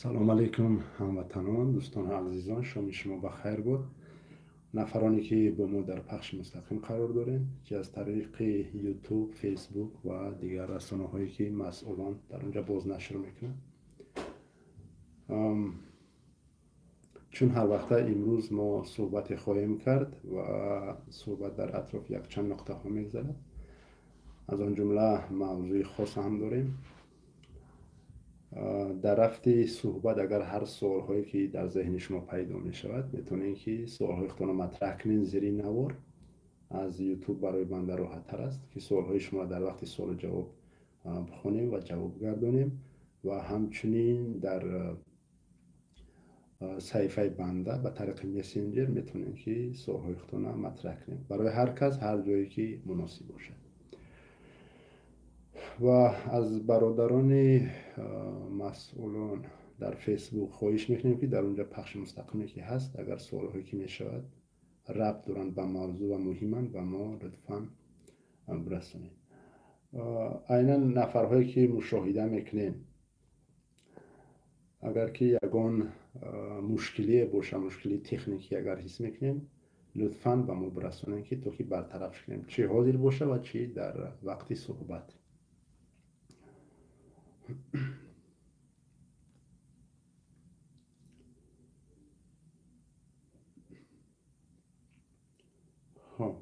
Салом алейкум, ҳамватанон, дӯстону азизон, шоми шумо ба хайр буд. Нафароне ки бо мо дар пахши мустақим қарор дорем, ки аз тариқи Ютуб, Фейсбук ва дигар расонаҳое ки масъулон дар онҷа бознашр мекунанд. Чун ҳар вақта имрӯз мо суҳбате хоҳем кард ва суҳбат дар атрофи якчанд нуқтаҳо мегузарад. Аз он ҷумла мавзӯи хос ҳам дорем. Дар рафти суҳбат агар ҳар суолҳое ки дар зеҳни шумо пайдо мешавад, метавонед ки суолҳои худтонро матраҳ кунед зери навор. Аз Ютуб барои банда роҳаттар аст ки суолҳои шуморо дар вақти суолу ҷавоб бихонем ва ҷавоб гардонем ва ҳамчунин дар саҳифаи банда ба тариқи мессенҷер метавонем ки суолҳои худтонро матраҳ кунем барои ҳар кас ҳар ҷое ки муносиб бошад. Ва аз бародарони масъулон дар Фейсбук хоҳиш мекунем ки дар онҷа пахши мустақиме ки ҳаст, агар суолҳое ки мешавад рабт доранд ба мавзӯъ ва муҳиманд, ба мо лутфан бирасонед. Айнан нафарҳое ки мушоҳида мекунем, агар ки ягон мушкилие боша, мушкилии техникӣ агар ҳис мекунем, лутфан ба мо бирасонед ки то ки бартараф кунем, чӣ ҳозир боша ва чӣ дар вақти суҳбат. Хоб,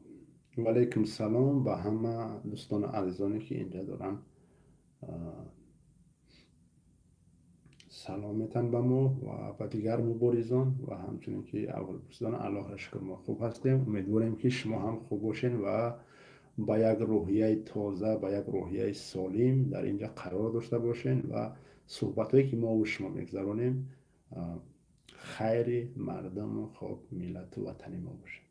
ваалайкум салом ба ҳама дӯстону азизоне ки инҷа доранд салом метан ба мо ва ба дигар муборизон ва ҳамчунин ки аввал пурсидан, Аллоҳро шукр, мо хуб ҳастем. Умедворем ки шумо ҳам хуб бошед ва ба як рӯҳияи тоза, ба як рӯҳияи солим дар инҷа қарор дошта бошед ва суҳбатҳое ки мо шумо мегузаронем хайри мардуму хоб миллату ватани мо бошад.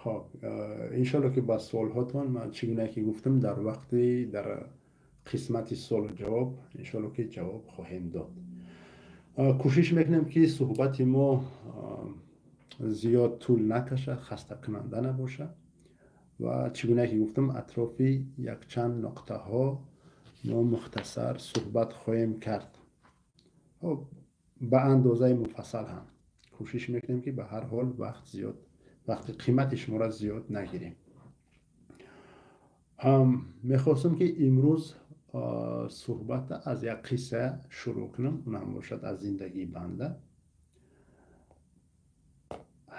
Хоб, иншоалло ки ба суолҳотон ман чӣ гуна ки гуфтам, дар вақти дар қисмати суолу ҷавоб иншоалло ки ҷавоб хоҳем дод. Кӯшиш мекунем ки суҳбати мо зиёд тӯл накашад, хастакунанда набошад ва чӣ гуна ки гуфтам, атрофи якчанд нуқтаҳо мо мухтасар суҳбат хоҳем кард. Хоб, ба андозаи муфассал ҳам кӯшиш мекунем ки ба ҳар ҳол вақт зиёд, вақти қимати шуморо зиёд нагирем. Мехостам ки имрӯз суҳбата аз як қисса шурӯъ кунам, он ҳам бошад аз зиндагии банда.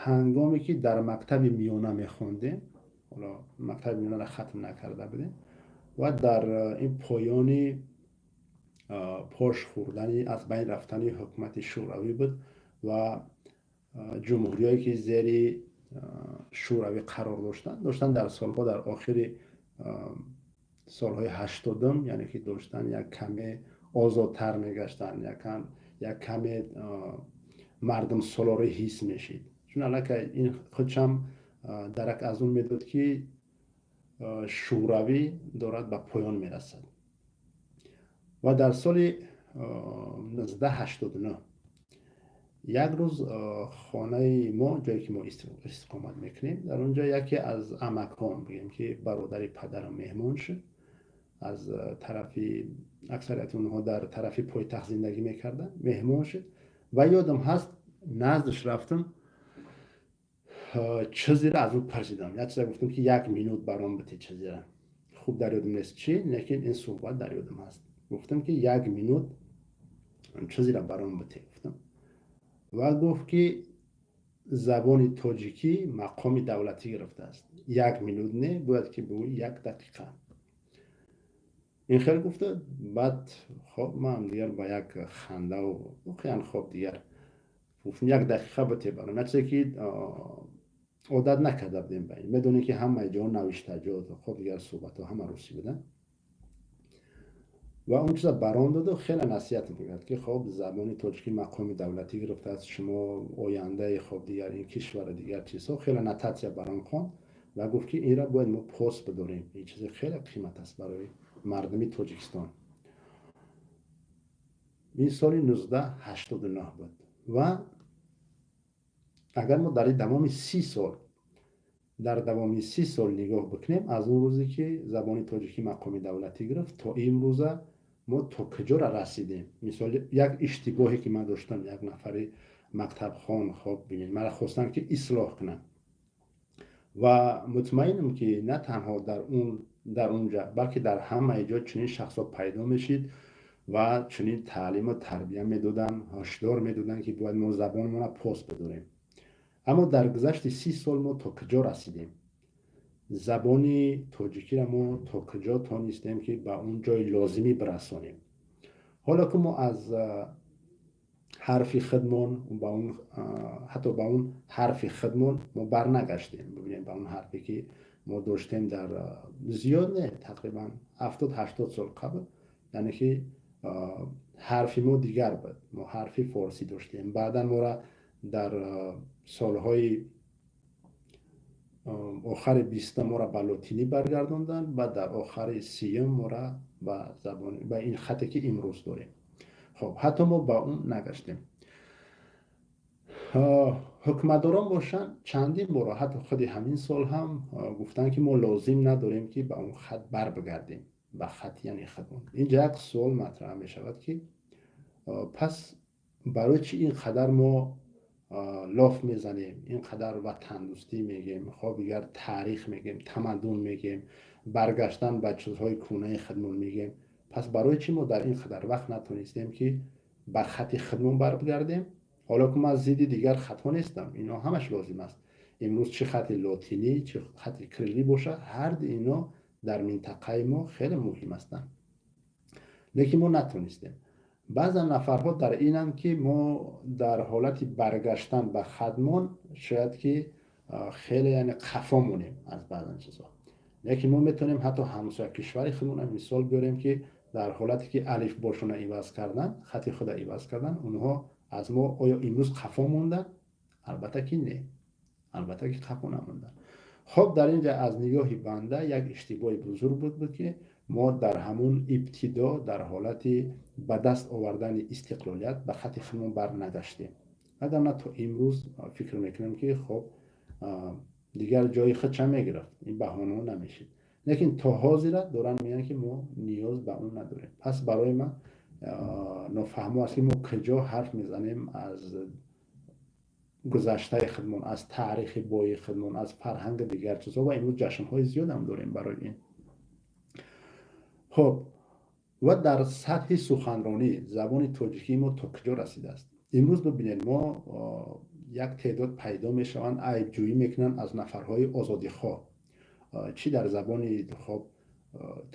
Ҳангоме ки дар мактаби миёна мехондем, ҳоло мактаби миёнаро хатм накарда будем ва дар ин поёни пош хӯрдани, аз байн рафтани ҳукумати шӯравӣ буд ва ҷумҳуриҳое ки зери шӯравӣ қарор доштанд дар солҳо, дар охири солҳои 80-ум, яъне ки доштан як каме озодтар мегаштанд, як каме мардум солорӣ ҳис мешид. Чун аллакай ин худшам дарак аз он медод ки шӯравӣ дорад ба поён мерасад. Ва дар соли 1989 як рӯз хонаи мо, ҷое ки мо истиқомат мекунем, дар он ҷо яке аз амакҳом, бигем ки бародари падарам, меҳмон шуд. Аз тарафи аксарияти онҳо дар тарафи пойтахт зиндагӣ мекарданд, меҳмон шуд ва ёдам ҳаст, наздаш рафтам, чизеро аз ӯ пурсидам. Як чиза гуфтам ки як минут баром бите чизеро. Хуб дар ёдам нест чӣ, лекин ин суҳбат дар ёдам ҳаст. Гуфтам ки як минут чизеро баром бите, гуфтам. Ва гуфт ки забони тоҷикӣ мақоми давлатӣ гирифтааст. Як минут не, бояд ки бигӯӣ як дақиқа. Ин хел гуфта, баъд хоб ман дигар ба як хандаву воқеан хоб дигар гуфтам як дақиқа бите баром. Як чизе ки одат накарда будем ба ин. Медонем ки ҳамаи ҷо навиштаҷот, хоб дигар суҳбатҳо ҳама русӣ буданд. Ва он чиза баром доду хеле насиҳат мекард ки хоб забони тоҷикӣ мақоми давлатӣ гирифтааст, шумо ояндаи хоб дигар ин кишвара дигар чизҳо, хеле нотатсия баром хонд ва гуфт ки инро бояд мо пос бидорем. Ин чизе хеле қимат аст барои мардуми Тоҷикистон. Ин соли 1989 буд ва агар мо дар давоми 30 сол Дар давоми 30 сол нигоҳ бикунем, аз он рӯзе ки забони тоҷикӣ мақоми давлатӣ гирифт то имрӯза мо то куҷора расидем. Мисол, як иштибоҳе ки ман доштам, як нафари мактабхон, хоб, бинед, мара хостанд ки ислоҳ кунанд ва мутмаинам, ки на танҳо дар унҷа, балки дар ҳамаи ҷо чунин шахсҳо пайдо мешид ва чунин таълиму тарбия медоданд, ҳушдор медоданд, ки бояд мо забонмона пос бидорем. Аммо дар гузашти 30 сол мо то куҷо расидем? Забони тоҷикиро мо то куҷо тонистем, ки ба он ҷои лозимӣ бирасонем? Ҳоло ки мо аз ҳарфи худмон ба он, ҳатто ба он ҳарфи худмон мо барнагаштем. Бибинем, ба он ҳарфе ки мо доштем дар зиёд не, тақрибан 70-80 сол қабл, яъне ки ҳарфи мо дигар буд, мо ҳарфи форсӣ доштем. Баъдан мора дар солҳои охари бистум мора ба лотинӣ баргардонданд ва дар охари сиюм мора ба забони, ба ин хате ки имрӯз дорем. Хоб, ҳатто мо ба он нагаштем. Ҳукуматдорон бошанд, чандин бора, ҳатто худи ҳамин сол ҳам гуфтанд, ки мо лозим надорем, ки ба он хат барбигардем, ба хат, яъне хатмон. Инҷа як суол матраҳ мешавад, ки пас барои чӣ ин қадар мо лоф мезанем, ин қадар ватандӯстӣ мегем, хоб, дигар таърих мегем, тамаддун мегем, баргаштан ба чизҳои кӯнаи худмон мегем? Пас барои чӣ мо дар ин қадар вақт натонистем, ки ба хати худмон барбигардем? Ҳоло ки ман зидди дигар хатҳо нестам, ино ҳамаш лозим аст. Имрӯз чӣ хати лотинӣ, чӣ хати кириллӣ бошад, ҳарду ино дар минтақаи мо хеле муҳим ҳастанд, лекин мо натонистем. Баъзан нафарҳо дар инанд, ки мо дар ҳолати баргаштан ба хатмон шояд ки хеле, яъне, қафо монем аз баъзан чизҳо. Лекин мо метавонем ҳатто ҳамсоя кишвари худмона мисол биёрем, ки дар ҳолате ки алифбошона иваз кардан, хати худа иваз кардан, онҳо аз мо оё имрӯз қафо монданд? Албатта ки не, албатта ки қафо намонданд. Хоб, дар ин ҷа аз нигоҳи банда як иштибоҳи бузург буд, ки мо дар ҳамун ибтидо, дар ҳолати ба даст овардани истиқлолият, ба хати худмон барнагаштем. Вагарна то имрӯз фикр мекунам, ки хоб, дигар ҷои худша мегирифт, ин баҳонаҳо намешид. Лекин то ҳозира доранд мегӯянд, ки мо ниёз ба он надорем. Пас барои ман нофаҳмо аст, ки мо куҷо ҳарф мезанем аз гузаштаи худмон, аз таърихи бои худмон, аз фарҳанги дигар чизҳо ва имрӯз ҷашнҳои зиёдам дорем барои ин. Хоб, ва дар сатҳи суханронӣ забони тоҷикии мо то куҷо расидааст? Имрӯз бибинед, мо як теъдод пайдо мешаванд, айбҷӯӣ мекунанд аз нафарҳои озодихоҳ, чӣ дар забони, хоб,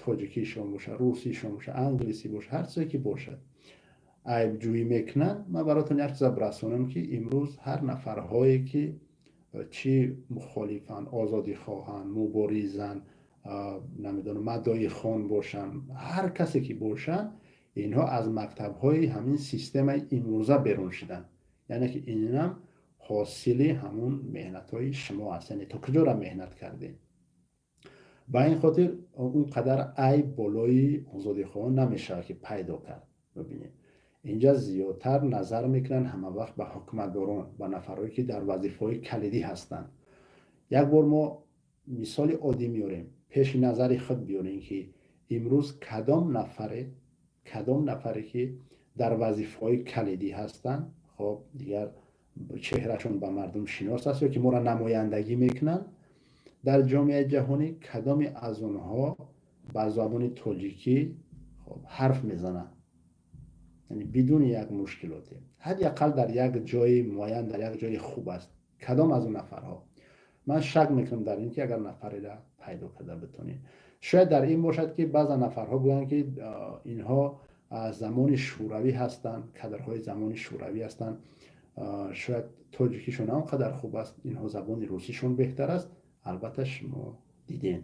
тоҷикишон бошад, русишон бошад, англисӣ бошад, ҳар чизе ки бошад, айбҷӯӣ мекунанд. Ман баротон як чиза бирасонам, ки имрӯз ҳар нафарҳое ки чӣ мухолифанд, озодихоҳанд, муборизанд, намедонам, маддоихон бошанд, ҳар касе ки бошанд, инҳо аз мактабҳои ҳамин системаи имрӯза берун шуданд. Яъне ки инам ҳосили ҳамун меҳнатҳои шумо аст. Яъне то куҷора меҳнат кардем? Ба ин хотир он қадар айб болои озодихоҳон намешавад, ки пайдо кард. Бибинед, инҷа зиёдтар назар мекунанд ҳама вақт ба ҳукуматдорон, ба нафарҳое ки дар вазифаҳои калидӣ ҳастанд. Як бор мо мисоли оддӣ меорем, пеши назари худ биёрем, ки имрӯз кадом нафаре ки дар вазифаҳои калидӣ ҳастанд, хоб, дигар чеҳрашон ба мардум шинос аст ё ки моро намояндагӣ мекунанд дар ҷомеаи ҷаҳонӣ, кадоме аз онҳо ба забони тоҷикӣ ҳарф мезананд, яъне бидуни як мушкилоте, ҳадди ақал дар як ҷои муайян, дар як ҷои хуб аст? Кадом аз он нафарҳо? Ман шак мекунам дар ин ки агар нафареро пайдо карда битонед. Шояд дар ин бошад, ки баъзан нафарҳо гӯянд, ки инҳо аз замони шӯравӣ ҳастанд, кадрҳои замони шӯравӣ ҳастанд, шояд тоҷикишон он қадар хуб аст, инҳо забони русишон беҳтар аст. Албатта, шумо дидем,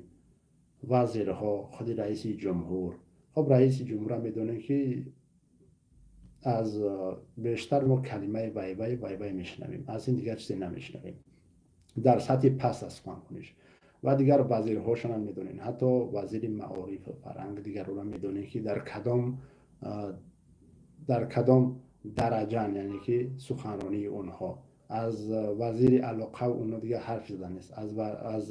вазирҳо, худи раиси ҷумҳур. Хоб, раиси ҷумҳурам медонем, ки аз бештар мо калимаи вайвай, вайвай мешунавем, аз ин дигар чизе намешунавем. Дар сатҳи паст аст суханкуниш. Ва дигар вазирҳошонам медонем, ҳатто вазири маорифу фарҳанг, дигарора медонем, ки дар кадом дараҷаан, яъне ки суханронии онҳо. Аз вазири алоқа оно дигар ҳарф зада нест, аз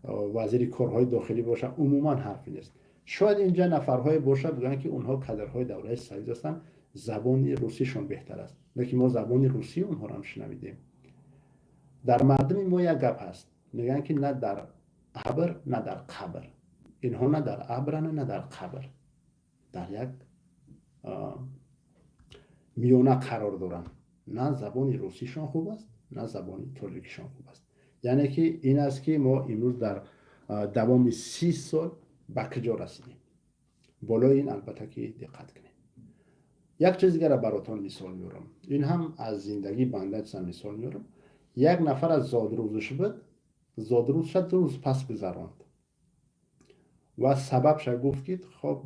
вазири корҳои дохилӣ боша, умуман ҳарфе нест. Шояд инҷа нафарҳое бошад, бигӯянд, ки онҳо кадрҳои давраи Союз ҳастанд, забони русишон беҳтар аст, лекин мо забони русии онҳоро ҳам шунавидем. Дар мардуми мо як гап ҳаст, мегӯянд, ки на дар абр, на дар қабр. Инҳо на дар абранд, на дар қабр, дар як миёна қарор доранд. На забони русишон хуб аст, на забони тоҷикишон хуб аст. Яъне ки ин аст, ки мо имрӯз дар давоми 30 сол ба куҷо расидем. Болои ин албатта ки диққат кунем. Як чиз дигара баротон мисол меорам, ин ҳам аз зиндагии банда чиза мисол меорам. Як нафар аз зодрӯзаш буд, зодрӯзша 2 рӯз пас гузаронд ва сабабша гуфт, ки хоб,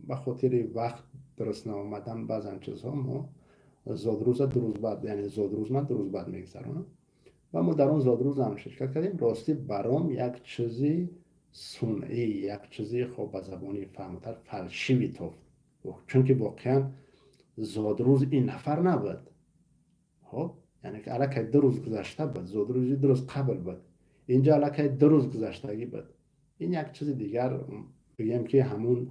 ба хотири вақт дуруст наомадан баъзан чизҳо мо зодрӯза 2 рӯз баъд, яъне зодрӯз ман 2 рӯз баъд мегузаронам. Ва мо дар он зодрӯзам ширкат кардем. Ростӣ, баром як чизи сунъӣ, як чизи, хоб, ба забони фаҳмтар, фальшивый тофт, чунки воқеан зодрӯз ин нафар набуд. Хоб, яъне ки аллакай 2 рӯз гузашта буд, зодрӯзи 2 рӯз қабл буд, инҷа аллакай 2 рӯз гузаштагӣ буд. Ин як чизи дигар, бигем, ки ҳамун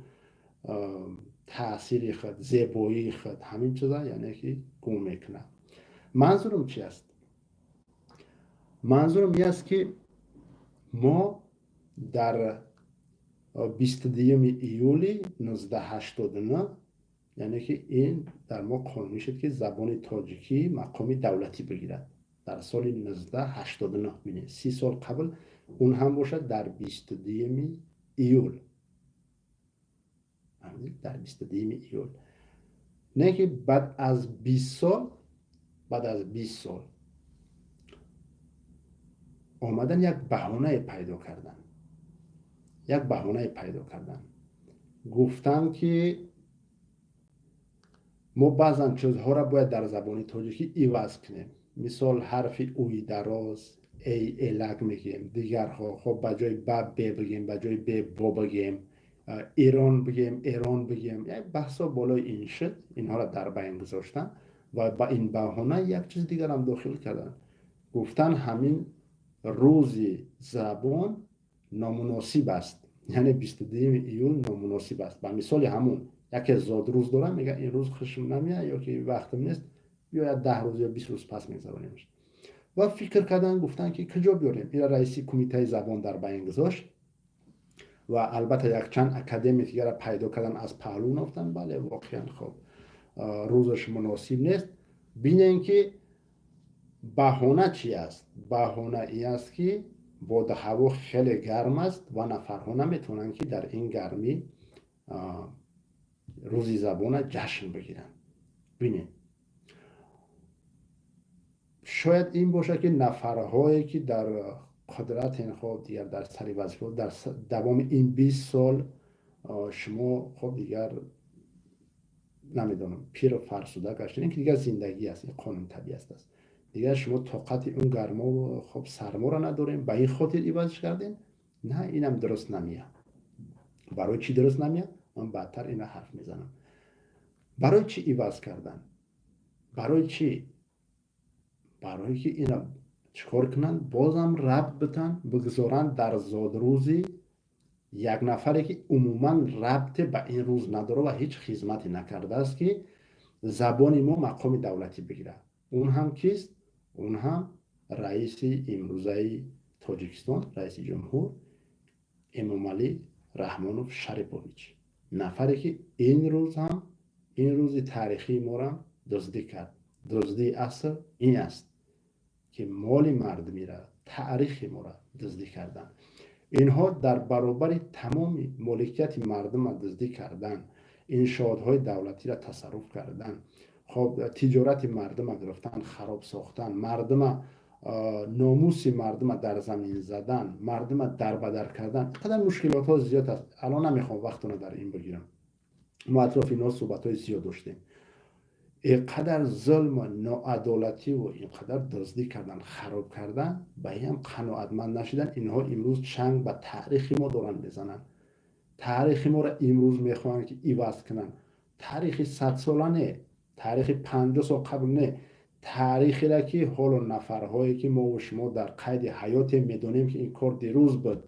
таъсири худ, зебоии худ, ҳамин чиза, яъне ки гум мекунад. Манзурум чи аст? Манзурум ин аст, ки мо дар 22-юми июли 1989, яъне ки ин дар мо қонунӣ шуд, ки забони тоҷикӣ мақоми давлатӣ бигирад дар соли 1989, бинед, 30 сол қабл, он ҳам бошад дар 22-юми июл, дар 22-юми июл. Не ки баъд аз 20 сол, баъд аз 20 сол омадан як баҳонае пайдо кардан, як баҳонае пайдо кардан. Гуфтам, ки мо баъзан чизҳоро бояд дар забони тоҷикӣ иваз кунем, мисол, ҳарфи уи дароз, эй элак мегӯем, дигарҳо. Хоб, ба ҷои ба бе бигем, ба ҷои бе бо бигем, эрон бигем, эрон бигем. Як баҳсо болои ин шуд. Инҳоро дар байн гузоштан ва ба ин баҳона як чиз дигарам дохил карданд. Гуфтан, ҳамин рӯзи забон номуносиб аст, яъне 22-юми июл номуносиб аст. Ба мисоли ҳамун яке зодрӯз дорам, мега, ин рӯз хушм намеяд ё ки вақтам нест, биёяд 10 рӯз ё 20 рӯз пас мегузаронемш. Ва фикр кардан, гуфтан, ки куҷо биёрем ира. Раиси кумитаи забон дар байн гузошт ва албатта якчанд академик дигара пайдо кардан, аз паҳлӯ нофтан, бале, воқеан, хоб, рӯзаш муносиб нест. Бинем, ки баҳона чи аст. Баҳона ин аст, ки боду ҳаво хеле гарм аст ва нафарҳо наметавонанд, ки дар ин гармӣ рӯзи забона ҷашн бигиранд. Бинед, шояд ин бошад, ки нафарҳое, ки дар қудрат, хоб, дигар дар сари вазифа дар давоми ин 20 сол шумо, хоб, дигар намедонам, пиру фарсуда гаштед, ин ки дигар зиндагӣ аст, ин қонуни табиат аст. Дигар шумо тоқати он гармо, хоб, сарморо надорем, ба ин хотир ивазш кардем. На, инам дуруст намеяд. Барои чӣ дуруст намеяд, ман баъдтар ина ҳарф мезанам. Барои чӣ иваз кардан? Барои чӣ? Барое ки ина чӣ кор кунанд? Бозам рабт битан, бигузоранд дар зодрӯзи як нафаре, ки умуман рабте ба ин рӯз надорад ва ҳеҷ хизмате накардааст, ки забони мо мақоми давлатӣ бигирад. Он ҳам кист? Он ҳам раиси имрӯзаи Тоҷикистон, раиси ҷумҳур Эмомалӣ Раҳмонов Шарипович, нафаре, ки ин рӯз ҳам, ин рӯзи таърихии моро дуздӣ кард. Дуздии аср ин аст, ки моли мардумиро, таърихи моро дуздӣ кардан. Инҳо дар баробари тамоми моликияти мардумро дуздӣ кардан, иншоотҳои давлатиро тасарруф кардан, хоб, тиҷорати мардума гирифтан, хароб сохтан, мардума, номуси мардума дар замин задан, мардума дарбадар кардан. Ин қадар мушкилотҳо зиёд аст, алон намехоҳам вақтона дар ин бигирам. Мо атрофи инҳо суҳбатҳои зиёд доштем. Ин қадар зулму ноадолативу ин қадар дуздӣ кардан, хароб кардан, ба ин ҳам қаноатманд нашидан. Инҳо имрӯз чанг ба таърихи мо доранд мезананд. Таърихи моро имрӯз мехоҳанд, ки иваз кунанд. Таърихи садсола не, таърихи 50 сол қабл не. Таърихеро, ки ҳоло нафарҳое, ки мову шумо дар қайди ҳаётем, медонем, ки ин кор дирӯз буд.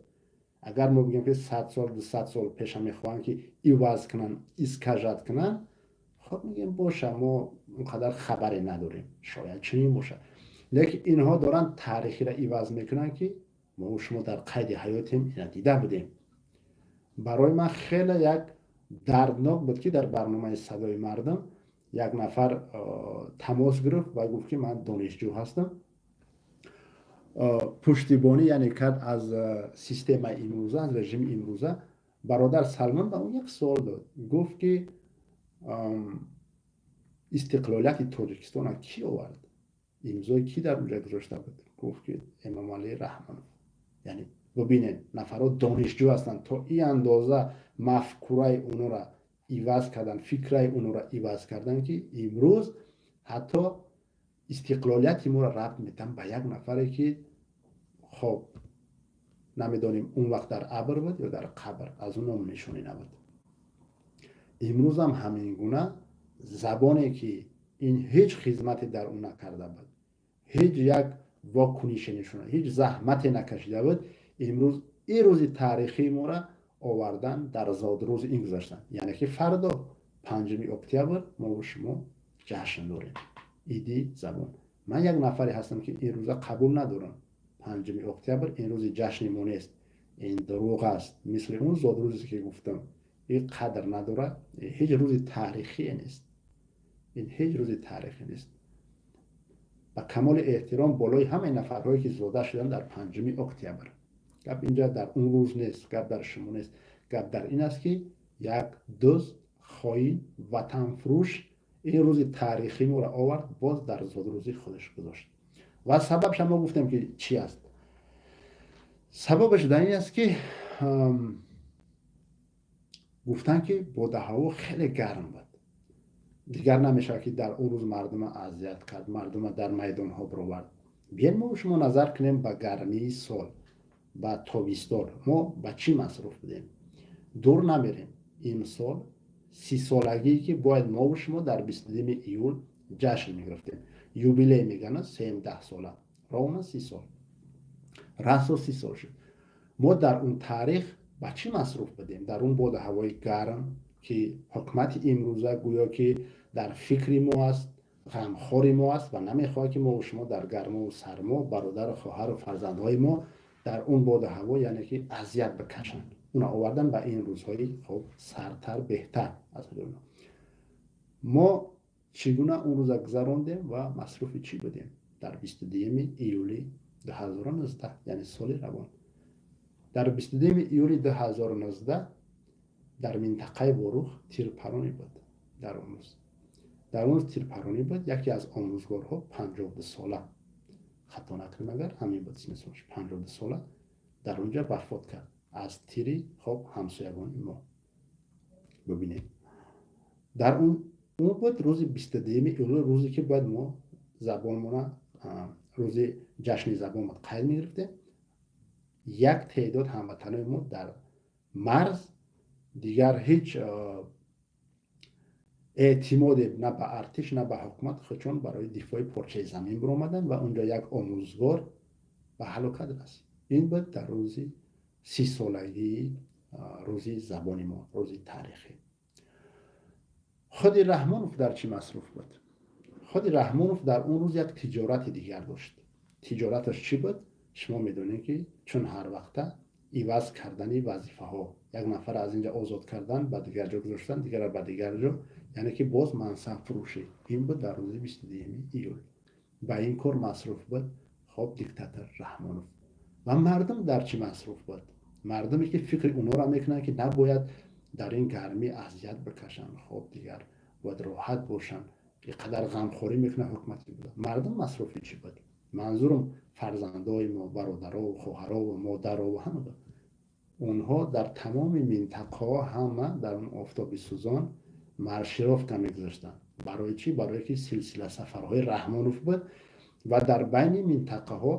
Агар мо бигем, ки 100 сол, 200 сол пеша мехоҳанд, ки иваз кунанд, искажать кунанд, хоб, мегӯем, боша, мо он қадар хабаре надорем, шояд чунин бошад. Лекин инҳо доранд таърихиро иваз мекунанд, ки мо шумо дар қайди ҳаётем, ина дида будем. Барои ман хеле як дарднок буд, ки дар барномаи «Садои мардум» як нафар тамос гирифт ва гуфт, ки ман донишҷӯ ҳастам, пуштибонӣ, яъне, кард аз системаи имрӯза, аз режими имрӯза. Бародар Салмон ба ӯ як суол дод, гуфт, ки истиқлолияти Тоҷикистона кӣ овард, имзои кӣ дар онҷа гузошта буд? Гуфт, ки Эмомалӣ Раҳмонов. Яъне бубинед, нафарҳо донишҷӯ ҳастанд, то ин андоза мафкураи онора иваз кардан, фикраи онора иваз кардан, ки имрӯз ҳатто истиқлолияти моро рабт метаҳанд ба як нафаре, ки, хоб, намедонем, он вақт дар абр буд ё дар қабр, аз он ному нишонӣ набуд. Имрӯзам ҳамин гуна забоне, ки ин ҳеҷ хизмате дар он накарда буд, ҳеҷ як вокунише нишона, ҳеҷ заҳмате накашида буд, имрӯз ин рӯзи таърихии моро овардан, дар зодрӯзи ин гузаштан. Яъне ки фардо, 5 октябр, мову шумо ҷашн дорем, иди забон. Ман як нафаре ҳастам, ки ин рӯза қабул надорам. 5 октябр ин рӯзи ҷашни мо нест, ин дурӯғ аст. Мисли он зодрӯзе, ки гуфтам, ин қадр надорад, ҳеҷ рӯзи таърихие нест, ин ҳеҷ рӯзи таърихӣ нест. Ба камоли эҳтиром болои ҳамаи нафарҳое, ки зода шуданд дар 5 октябр, гап инҷа дар он рӯз нест, гап дар шумо нест, гап дар ин аст, ки як дузд, хоин, ватанфурӯш ин рӯзи таърихӣ моро овард, боз дар зодрӯзи худаш гузошт. Ва сабабша мо гуфтем, ки чӣ аст. Сабабаш дар ин аст, ки гуфтанд, ки боду ҳаво хеле гарм буд, дигар намешавад, ки дар он рӯз мардума азият кард, мардума дар майдонҳо бировард. Биёед, мо шумо назар кунем ба гармии сол, ба тобистон мо ба чӣ масруф будем. Дур намерем, имсол 30-солагие, ки бояд мову шумо дар 22 июл ҷашн мегирифтем, юбилей мегӯянд, 13 сола, ровно 30 сол, расо 30 сол шуд. Мо дар он таърих ба чӣ масруф будем, дар он боду ҳавои гарм, ки ҳукумати имрӯза гӯё ки дар фикри мо аст, ғамхори мо аст ва намехоҳад, ки мову шумо дар гармову сармо, бародару хоҳару фарзандҳои мо дар он боду ҳаво, яъне ки, азият бикашанд. Уна овардан ба ин рӯзҳои, хоб, сардтар, беҳтар. Аз мо чӣ гуна он рӯза гузарондем ва масруфи чӣ будем дар 22 июли 2019, яъне соли равон? Дар 22 июли 2019 дар минтақаи Ворух тирпаронӣ буд. Дар он рӯз тирпаронӣ буд. Яке аз омӯзгорҳо, 52 сола, хато накунем агар, ҳамин буд синни солаш, 52 сола, дар он ҷа вафот кард аз тири, хоб, ҳамсоягони мо. Бубинед, дар он буд рӯзи 22 июл, рӯзе, ки бояд мо забонмона, рӯзи ҷашни забон буд, қайд мегирифтем. Як теъдод ҳамватанои мо дар марз дигар ҳеҷ эътимоде на ба артиш, на ба ҳукумат, худшон барои дифои порчаи замин биромаданд ва унҷо як омӯзгор ба ҳалокат расид. Ин буд дар рӯзи 30-солагии рӯзи забони мо, рӯзи таърихӣ. Худи Раҳмонов дар чӣ масруф буд? Худи Раҳмонов дар он рӯз як тиҷорати дигар дошт. Тиҷораташ чӣ буд? Шумо медонед, ки чун ҳар вақта иваз кардани вазифаҳо, як нафар аз инҷа озод кардан, ба дигар ҷо гузоштан, дигарро ба дигар ҷо, яъне ки боз мансабфурӯшӣ. Ин буд дар рӯзи 22 июл, ба ин кор масруф буд, хоб, диктатор Раҳмонов. Ва мардум дар чӣ масруф буд? Мардуме, ки фикри онҳоро мекунанд, ки набояд дар ин гармӣ азият бикашанд, хоб, дигар бояд роҳат бошанд, ин қадар ғамхорӣ мекунад ҳукумати буда. Мардум масруфи чӣ буд? Манзурум фарзандои мо, бародарову хоҳарову модарову ҳама. Онҳо дар тамоми минтақаҳо ҳама дар он офтоби сӯзон маршировка мегузоштанд. Барои чӣ? Барое ки силсила сафарҳои Раҳмонов буд ва дар байни минтақаҳо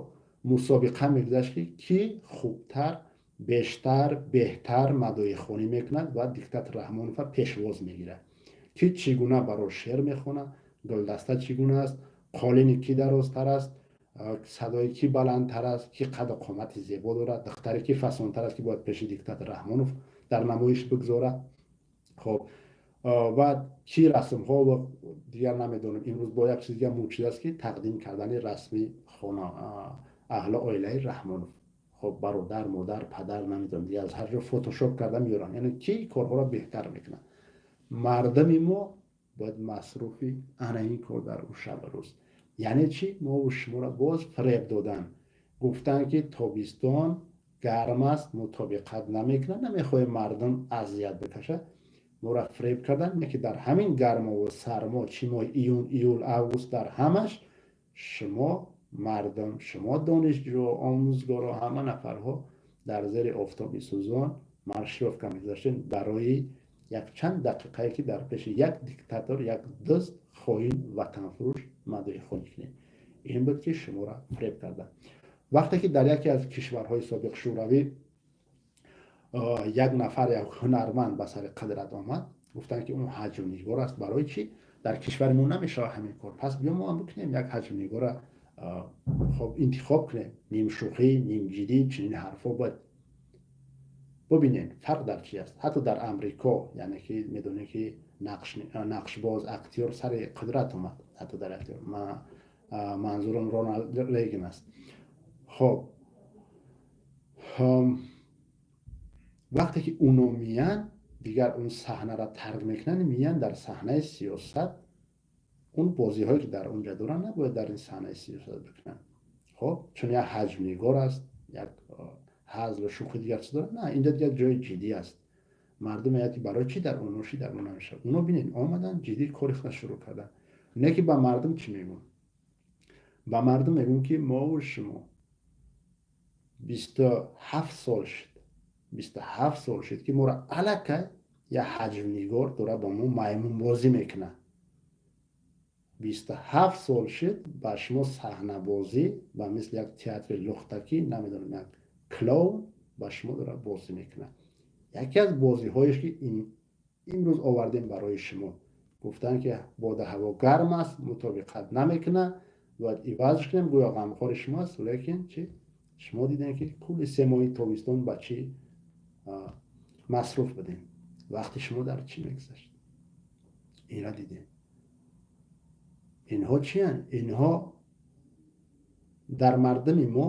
мусобиқа мегузашт, ки кӣ хубтар, бештар, беҳтар мадоихонӣ мекунад ва диктатор Раҳмонова пешвоз мегирад, ки чӣ гуна баро шеър мехонад, гулдаста чӣ гуна аст. Қолини ки дарозтар аст, садои ки баландтар аст, ки қаду қомати зебо дорад, духтаре ки фасонтар аст, ки бояд пеши диктатор Раҳмонов дар намоиш бигзорад. Хоб, баъд чӣ расмҳо ва дигар намедонам. Имрӯз бо як чиз дигар мӯъҷиза аст, ки тақдим кардани расми хона, аҳли оилаи Раҳмонов. Хоб, бародар, модар, падар, намедонам, дигар аз ҳар ҷо фотошоп карда меёранд. Яъне ки корҳоро беҳтар мекунад. Мардами мо бояд масруфи ана ин кор дар ӯ шаб рӯз. Яъне чӣ? Мову шуморо боз фиреб додан, гуфтанд, ки тобистон гарм аст, мутобиқат намекунад, намехоҳем мардум азият бикашад. Моро фиреб кардан, не ки дар ҳамин гармову сармо, чӣ моҳи июн, июл, август, дар ҳамаш шумо мардум, шумо донишҷӯ, омӯзгоро, ҳама нафарҳо дар зери офтоби сӯзон маршировка мегузаштем барои якчанд дақиқае, ки дар пеши як диктатор, як дузд, хоин, ватанфурӯш мадоихонӣ кунем. Ин буд, ки шуморо фиреб карда. Вақте ки дар яке аз кишварҳои собиқ Шӯравӣ як нафар, як ҳунарманд ба сари қудрат омад, гуфтанд, ки он ҳаҷвнигор аст. Барои чӣ дар кишвари мо намешавад ҳамин кор? Пас биё, мо ҳам бикунем, як ҳаҷвнигора, хоб, интихоб кунем. Нимшӯхӣ, нимҷиддӣ чунин ҳарфҳо бояд. Бубинед, фарқ дар чи аст. Ҳатто дар Амрико, яъне ки медонем, ки нақшбоз, актёр сари қудрат омад, ҳатто дар актёр, манзурам Роналд Рейган аст. Хоб, вақте ки уно миян, дигар он саҳнаро тарк мекунанд, миян дар саҳнаи сиёсат, он бозиҳое, ки дар онҷа доранд, набояд дар ин саҳнаи сиёсат бикунанд. Хоб, чун як ҳаҷвнигор аст, як ҳазлу шӯхи, дигар чиз дорад. На, инҷа дигар ҷои ҷиддӣ аст. Мардум меяд, ки барои чӣ дар оно ши, дар оно намешавад? Уно бинед, омаданд, ҷиддӣ кори худаш шурӯъ карданд. Не ки ба мардум чӣ мегӯм? Ба мардум мегӯм, ки мову шумо 27 сол шуд, 27 сол шуд, ки моро аллакай як ҳаҷвнигор дора ба мо маймунбозӣ мекунад. 27 сол шуд, ба шумо саҳнабозӣ, ба мисли як театри лухтакӣ, намедонам, як клоун ба шумо дора бозӣ мекунад. Яке аз бозиҳоеш, ки имрӯз овардем барои шумо, гуфтанд, ки бода ҳаво гарм аст, мутобиқат намекунад, бояд ивазш кунем. Гӯё ғамхори шумо аст. Лекин чи шумо дидем, ки кулли 3 моҳи тобистон ба чӣ масруф будем, вақти шумо дар чӣ мегузашт, инра дидем. Инҳо чиянд? Инҳо дар мардуми мо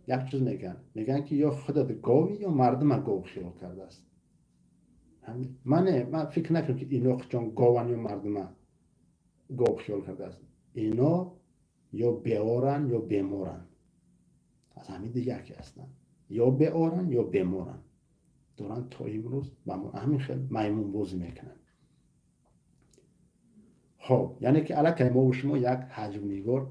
як чиз мегӯянд, мегӯянд, ки ё худат гови, ё мардума гов хиёл кардааст. Ман не, ман фикр накунам, ки ино чон гован ё мардума гов хиёл кардааст. Ино ё беоранд, ё беморанд, аз ҳамин дигар ки ҳастанд, ё беоранд, ё беморанд, доранд то имрӯз ба мо ҳамин хел маймунбозӣ мекунанд. Хоб, яъне ки аллакай мову шумо як ҳаҷвнигор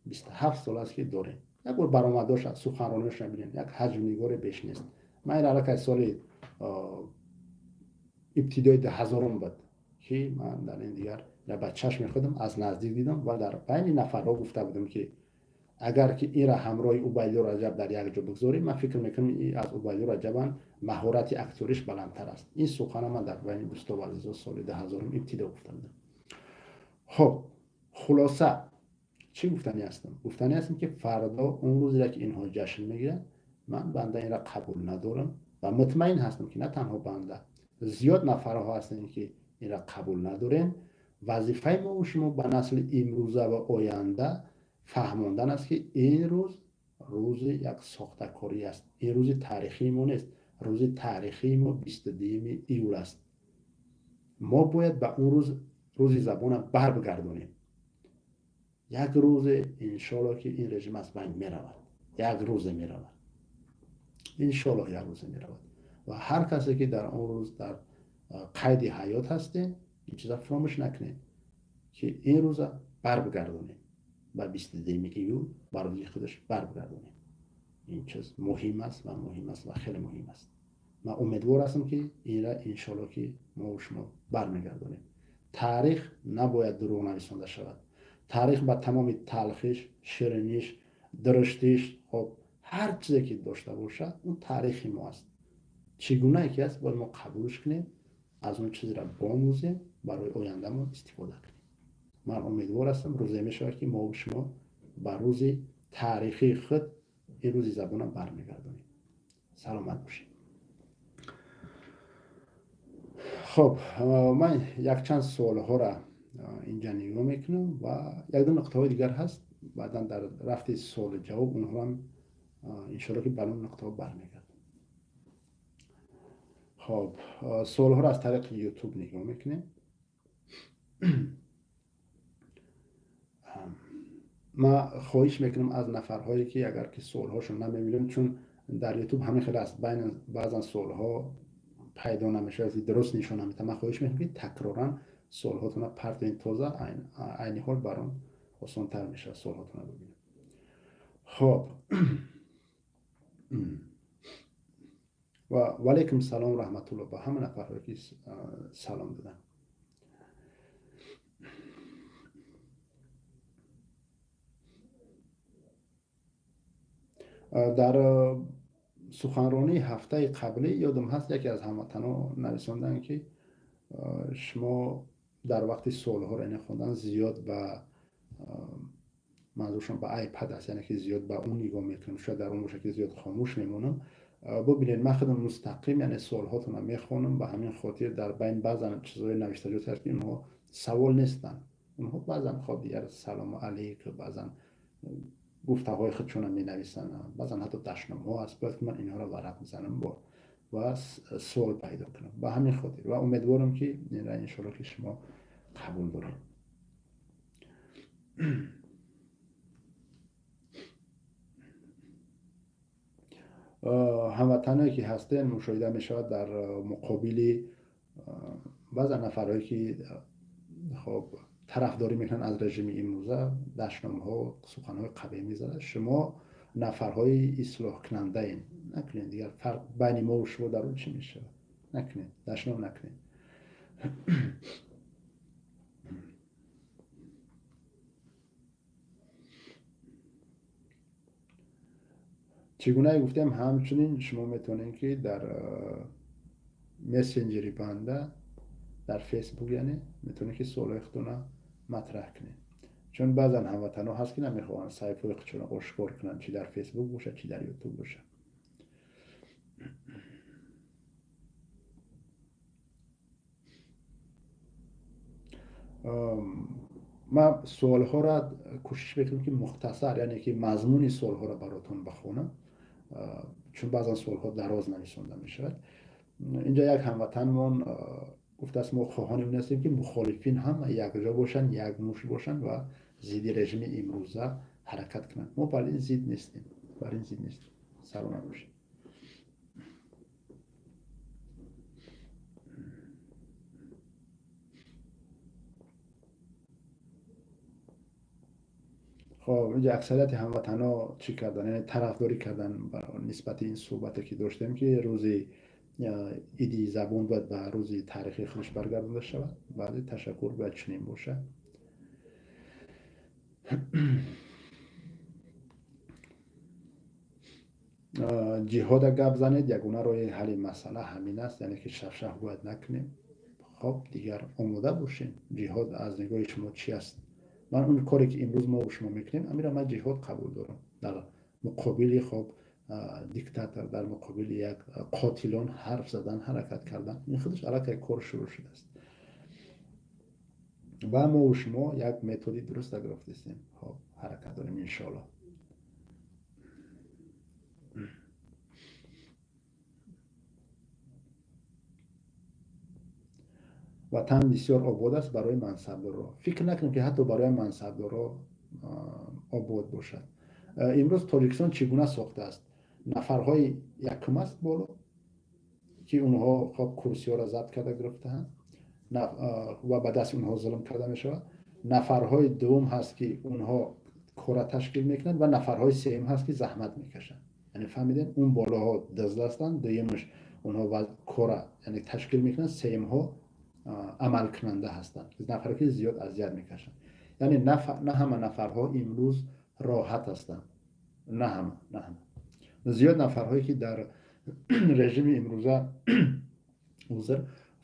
27 сол аст, ки дорем. Як бор баромадоша, суханрониашро бинем, як ҳаҷвнигоре беш нест. Ман ин аллакай соли ибтидои 2000-ум буд, ки ман дар ин дигар ба чашми худам аз наздик дидам ва дар байни нафарҳо гуфта будам, ки агар ки инра ҳамроҳи Убайдулло Раҷаб дар як ҷо бигзорем, ман фикр мекунам, аз Убайдулло Раҷабам маҳорати актёриш баландтар аст. Ин сухана ман дар байни дӯстову азизо соли 2000-ум ибтидо гуфта будам. Хоб, хулоса, чӣ гуфтанӣ ҳастам? Гуфтанӣ ҳастам, ки фардо он рӯзеро, ки инҳо ҷашн мегиранд, ман банда инра қабул надорам ва мутмаин ҳастам, ки на танҳо банда, зиёд нафарҳо ҳастанд, ки инра қабул надорем. Вазифаи мову шумо ба насли имрӯза ва оянда фаҳмондан аст, ки ин рӯз рӯзи як сохтакорӣ аст, ин рӯзи таърихии мо нест. Рӯзи таърихии мо 22-юми июл аст. Мо бояд ба он рӯз, рӯзи забона барбигардонем. Як рӯзе, иншоалло, ки ин режим аз байн меравад, як рӯзе меравад, иншоалло, як рӯзе меравад. Ва ҳар касе, ки дар он рӯз дар қайди ҳаёт ҳастем, ин чиза фуромӯш накунем, ки ин рӯза барбигардонем ба 22-юми июл, ба рӯзи худаш барбигардонем. Ин чиз муҳим аст ва муҳим аст ва хеле муҳим аст. Ман умедвор ҳастам, ки инра, иншоалло, ки мо шумо бармегардонем. Таърих набояд дурӯғ нависонда шавад. Таърих ба тамоми талхиш, шириниш, дуруштиш, хоб, ҳар чизе ки дошта бошад, он таърихи мо аст. Чӣ гунае ки аст, бояд мо қабулш кунем, аз он чизра бомӯзем, барои ояндамон истифода кунем. Ман умедвор ҳастам, рӯзе мешавад, ки мо шумо ба рӯзи таърихии худ ин рӯзи забонам бармегардонем. Саломат бошед. Хоб, ман якчанд суолҳоро инҷа нигоҳ мекунам ва якду нуқтаҳои дигар ҳаст. Баъдан дар рафти суолу ҷавоб онҳоам иншоалло ки бар он нуқтаҳо бармегардам. Хоб, суолҳоро аз тариқи ютуб нигоҳ мекунем. Ман хоҳиш мекунам аз нафарҳое ки агар ки суолҳошон намебинам, чун дар ютуб ҳамин хел аст, баъзан суолҳо пайдо намешавад, дуруст нишон намедиҳад. Ман хоҳиш мекунам, ки такроран суолҳотонро партоед тоза, айни ҳол бар он осонтар мешавад суолҳотонро бибинем. Хоб, ва ваалайкум салом раҳматулло ба ҳама нафарҳое ки салом доданд. Дар суханронии ҳафтаи қаблӣ ёдам ҳаст, яке аз ҳамватанҳо нависонданд, ки шумо дар вақти суолҳоро яъне хондан зиёд ба манзуршон ба iPad аст, яъне ки зиёд ба он нигоҳ мекунам, шояд дар он бошад ки зиёд хомӯш мемонам. Бубинед, ман худам мустақим яъне суолҳотонро мехонам, ба ҳамин хотир дар байн баъзан чизҳои навиштаҷот ҳаст, ки онҳо савол нестанд. Онҳо баъзан хоб дигар салому алейк, баъзан гуфтаҳои худшонро менависанд, баъзан ҳатто дашномҳо аст. Бояд ки ман инҳоро варақ бизанам ва суол пайдо кунам. Ба ҳамин хотир ва умедворам, ки инра иншоалло ки шумо қабул доред. Ҳамватаное ки ҳастен, мушоҳида мешавад дар муқобили баъзан нафарҳое ки хоб тарафдорӣ мекунанд аз режими имрӯза, дашномҳо, суханҳои қабеҳ мезанад. Шумо нафарҳои ислоҳкунандаен, накунед дигар фарқ байни мо ва шумо дар он чӣ мешавад? Накунед, дашном накунед. Чӣ гунае гуфтем, ҳамчунин шумо метавонед, ки дар мессенҷери банда дар фейсбук, яъне метавонед, ки суолҳои худтонро матраҳ кунед, чун баъзан ҳамватанҳо ҳаст, ки намехоҳанд саҳифаҳои худшонро ошкор кунанд, чӣ дар фейсбук бошад, чӣ дар ютуб бошад. Ман суолҳоро кӯшиш мекунам, ки мухтасар, яъне ки мазмуни суолҳоро баротон бихонам, чун баъзан суолҳо дароз нависонда мешавад. Инҷа як ҳамватанмон гуфтааст, мо хоҳони он ҳастем, ки мухолифин ҳама якҷо бошанд, як муш бошанд ва зидди режими имрӯза ҳаракат кунанд. Мо бар ин зид нестем, бар ин зид нестем. Саломат бошед. Хоб, инҷа аксарияти ҳамватанҳо чӣ кардан, яъне тарафдорӣ кардан нисбати ин суҳбате ки доштем, ки рӯзи иди забон бояд ба рӯзи таърихии худаш баргардонда шавад. Баъди ташаккур, бояд чунин бошад. Ҷиҳода гап занед, ягона роҳи ҳалли масъала ҳамин аст, яъне ки шафшаф бояд накунем. Хоб, дигар омода бошем. Ҷиҳод аз нигоҳи шумо чӣ аст? Ман он коре ки имрӯз мо шумо мекунем, амира ман ҷиҳод қабул дорам. Дар муқобили хоб диктатор, дар муқобили як қотилон ҳарф задан, ҳаракат кардан, ин худаш аллакай кор шурӯъ шудааст ва мо шумо як методи дуруста гирифтастем. Хоб, ҳаракат дорем иншоалло. Ватан бисёр обод аст барои мансабдоро. Фикр накунем, ки ҳатто барои мансабдоро обод бошад. Имрӯз Тоҷикистон чӣ гуна сохтааст? Нафарҳои якум аст боло, ки онҳо хоб курсиҳоро забт карда гирифтаанд ва ба дасти онҳо зулм карда мешавад. Нафарҳои дуввум ҳаст, ки онҳо кора ташкил мекунанд, ва нафарҳои сеюм ҳаст, ки заҳмат мекашанд. Яъне фаҳмидем, он болоҳо дузд ҳастанд, дуюмаш онҳо кора яъне ташкил мекунанд, сеюмҳо амалкунанда ҳастанд, нафаре ки зиёд азият мекашанд. Яъне на ҳама нафарҳо имрӯз роҳат ҳастанд, на ҳама, на ҳама. Зиёд нафарҳое ки дар режими имрӯза, узр,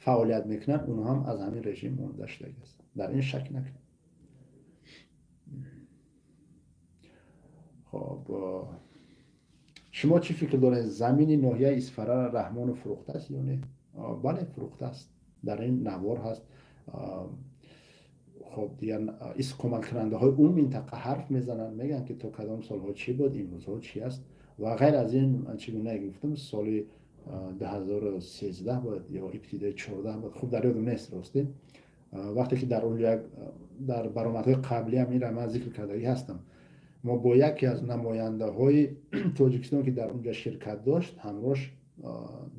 фаъолият мекунанд, онҳо ҳам аз ҳамин режим монда шудагӣ ҳастанд, дар ин шак накунед. Шумо чӣ фикр доред, замини ноҳияи Исфара Раҳмонов фурӯхтааст ё не? Бале, фурӯхтааст, дар ин навор ҳаст. Хоб, дигар истиқоматкунандаҳои он минтақа ҳарф мезананд, мегӯянд ки то кадом солҳо чӣ буд, имрӯзҳо чӣ аст. Ва ғайр аз ин, чӣ гуна гуфтам, соли 2013 буд ё ибтидои 14 буд, хуб дар ёдам нест ростӣ. Вақте ки дар он як дар баромадҳои қаблиам инро ман зикр кардагӣ ҳастам, мо бо яке аз намояндаҳои Тоҷикистон, ки дар онҷа ширкат дошт, ҳамроҳ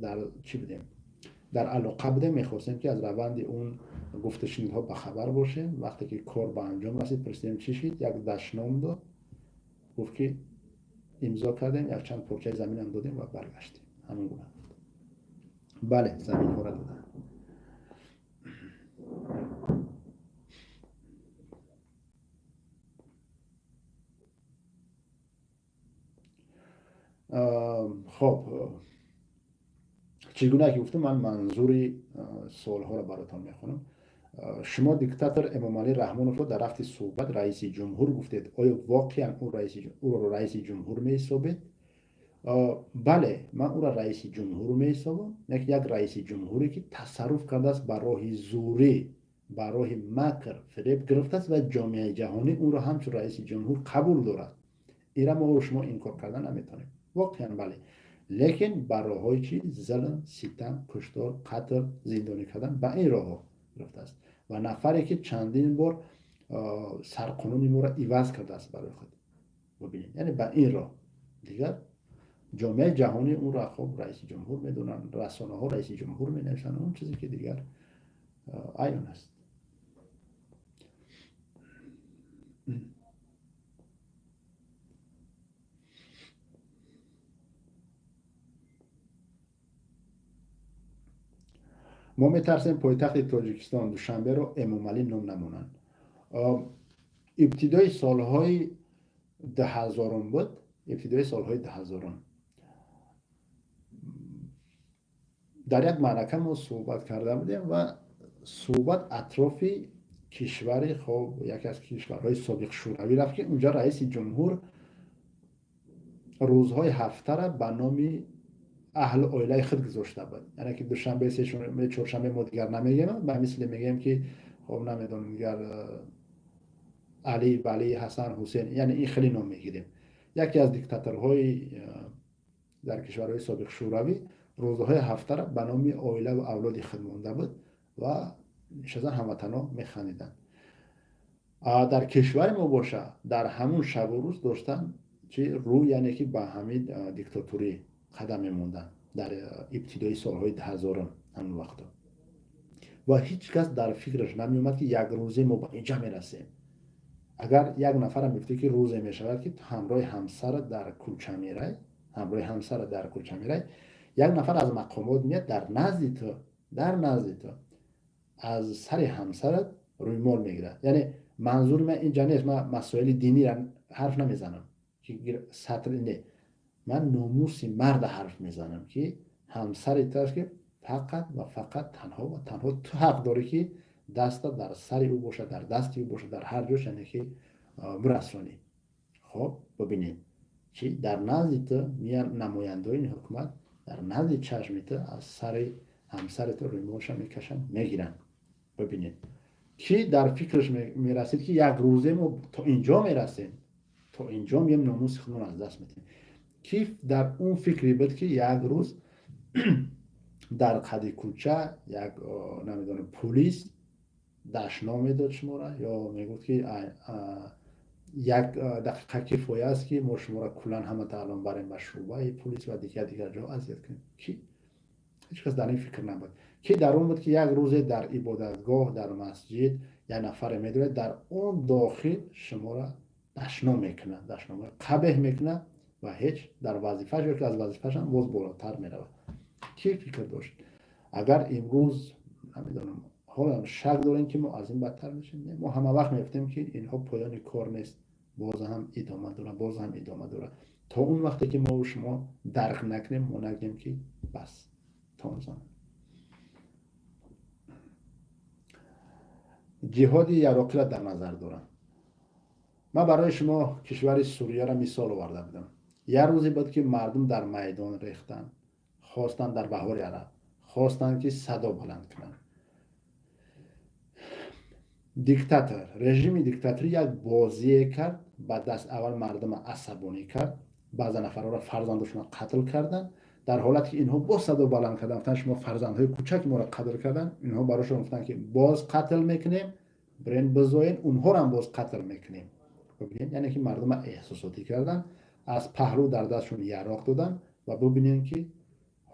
дар чӣ будем, дар алоқа будем, мехостем ки аз раванди он гуфтушунидҳо бахабар бошем. Вақте ки кор ба анҷом расид, пурсидем чӣ шид, як дашном дод, гуфт ки имзо кардем, якчанд порчаи заминам додем ва баргаштем. Ҳамин гуна. Бале, заминҳоро доданд. Хоб, чӣ гуна ки гуфтам, ман манзури суолҳоро баротон мехонам. Шумо диктатор Эмомалӣ Раҳмоновро дар рафти суҳбат раиси ҷумҳур гуфтед. Оё воқеан ӯро раиси ҷумҳур меҳисобед? Бале, ман ӯро раиси ҷумҳур меҳисобам, лекин як раиси ҷумҳуре ки тасарруф кардааст ба роҳи зӯрӣ, ба роҳи макр, фиреб гирифтааст ва ҷомеаи ҷаҳонӣ ӯро ҳамчун раиси ҷумҳур қабул дорад. Инра мо шумо инкор карда наметавонем. Воқеан бале, лекин ба роҳҳои чи? Зулм, ситам, куштор, қатл, зиндонӣ кардан, ба ин роҳҳо гирифтааст. Ва нафаре ки чандин бор сарқонуни моро иваз кардааст барои худ. Бубинед, яъне ба ин роҳ дигар ҷомеаи ҷаҳонӣ ӯро хоб раиси ҷумҳур медонанд, расонаҳо раиси ҷумҳур менависанд, он чизе ки дигар аён аст. Мо метарсем пойтахти Тоҷикистон Душанберо Эмомалӣ ном намонанд. Ибтидои солҳои 2000 буд, ибтидои солҳои 2000 дар як маърака мо суҳбат карда будем ва суҳбат атрофи кишвари, хоб, яке аз кишварҳои собиқ Шӯравӣ рафт, ки унҷа раиси ҷумҳур рӯзҳои ҳафтара ба номи аҳли оилаи худ гузошта буд. Яъне ки душанбе, сешанбе, чоршанбе мо дигар намегӯем, ба мисли мегӯем ки хоб намедонам дигар Али, Вали, Ҳасан, Ҳусен, яъне ин хеле ном мегирем. Яке аз диктаторҳои дар кишварҳои собиқ Шӯравӣ рӯзҳои ҳафтара ба номи оила ва авлоди худ монда буд ва нишастан ҳамватанҳо механдиданд. Дар кишвари мо боша дар ҳамун шабу рӯз доштан чи рӯ, яъне ки ба ҳамин диктатурӣ қадам мемонданд дар ибтидои солҳои 2000 ҳамон вақто. Ва ҳеҷ кас дар фикраш намеомад ки як рӯзе мо ба инҷа мерасем. Агар як нафарам мегуфте ки рӯзе мешавад ки ту ҳамроҳи ҳамсарат дар кӯча мерай, ҳамроҳи ҳамсарат дар кӯча мерай, як нафар аз мақомот меяд дар назди ту, дар назди ту аз сари ҳамсарат рӯймол мегирад. Яъне манзури ман инҷа нест, ман масоили диниро ҳарф намезанам ки сатр не, ман номуси марда ҳарф мезанам ки ҳамсари ту аст ки фақат ва фақат танҳо ва танҳо ту ҳақ дорӣ ки даста дар сари ӯ бошад, дар дасти ӯ бошад, дар ҳар ҷош, яъне ки бирасонӣ. Хоб, бибинед чи дар назди ту меянд намояндаои ҳукумат, дар назди чашми ту аз сари ҳамсари ту рӯймолша мекашанд, мегиранд. Бибинед ки дар фикраш мерасид ки як рӯзе мо то инҷо мерасем, то инҷо меем, номуси худмон аз даст медиҳем. Ки дар он фикре буд ки як рӯз дар қади кӯча як намедонам пулис дашном медод шуморо ё мегуфт ки як дақиқа кифоя аст ки мо шуморо куллан ҳама таълом барем ба шӯъбаи пулис ва дигар дигар ҷо азият кунем. Ки ҳеҷ кас дар ин фикр набуд. Ки дар он буд ки як рӯзе дар ибодатгоҳ, дар масҷид як нафаре медорад, дар он дохил шуморо дашном мекунад, дашномҳои қабеҳ мекунад ва ҳеҷ дар вазифааш ё ки аз вазифаашам боз болотар меравад. Ки фикр дошт? Агар имрӯз намедонам, ҳоло шак дорем ки мо аз ин бадтар мешем, не, мо ҳама вақт мегуфтем ки инҳо поёни кор нест, боз ҳам идома дорад, боз ҳам идома дорад. То он вақте ки мо шумо дарк накунем, мо нагӯем ки бас, то он замон. Ҷиҳоди яроқиро дар назар дорам. Ман барои шумо кишвари Сурияро мисол оварда будам. Як рӯзе буд, ки мардум дар майдон рехтанд, хостанд дар баҳори араб, хостанд, ки садо баланд кунанд. Диктатор, режими диктаторӣ як бозие кард, ба даст аввал мардума асабонӣ кард, баъзе нафарҳоро фарзандошонро қатл карданд. Дар ҳолате ки инҳо боз садо баланд карданд, гуфтанд шумо фарзандҳои кӯчаки моро қатл карданд, инҳо барошон гуфтанд, ки боз қатл мекунем, бирен бизоен, онҳоро ҳам боз қатл мекунем. Бибинед, яъне ки мардума эҳсосотӣ карданд, аз паҳлӯ дар дастшон яроқ доданд ва бибинем, ки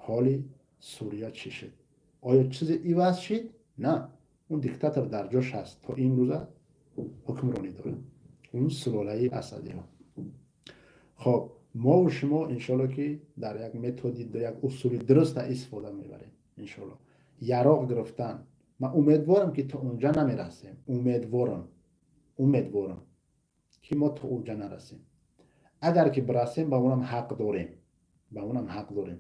ҳоли Сурия чӣ шуд. Оё чизе иваз шид? На, он диктатор дар ҷош ҳаст, то имрӯза ҳукмронӣ дорад он сулолаи Асадиҳо. Хоб, мову шумо иншоалло, ки дар як методи, як усули дуруста истифода мебарем, иншоалло. Яроқ гирифтан, ман умедворам, ки то унҷа намерасем. Умедворам, ки мо то унҷа нарасем. Агар ки бирасем, ба онам ҳақ дорем, ба онам ҳақ дорем.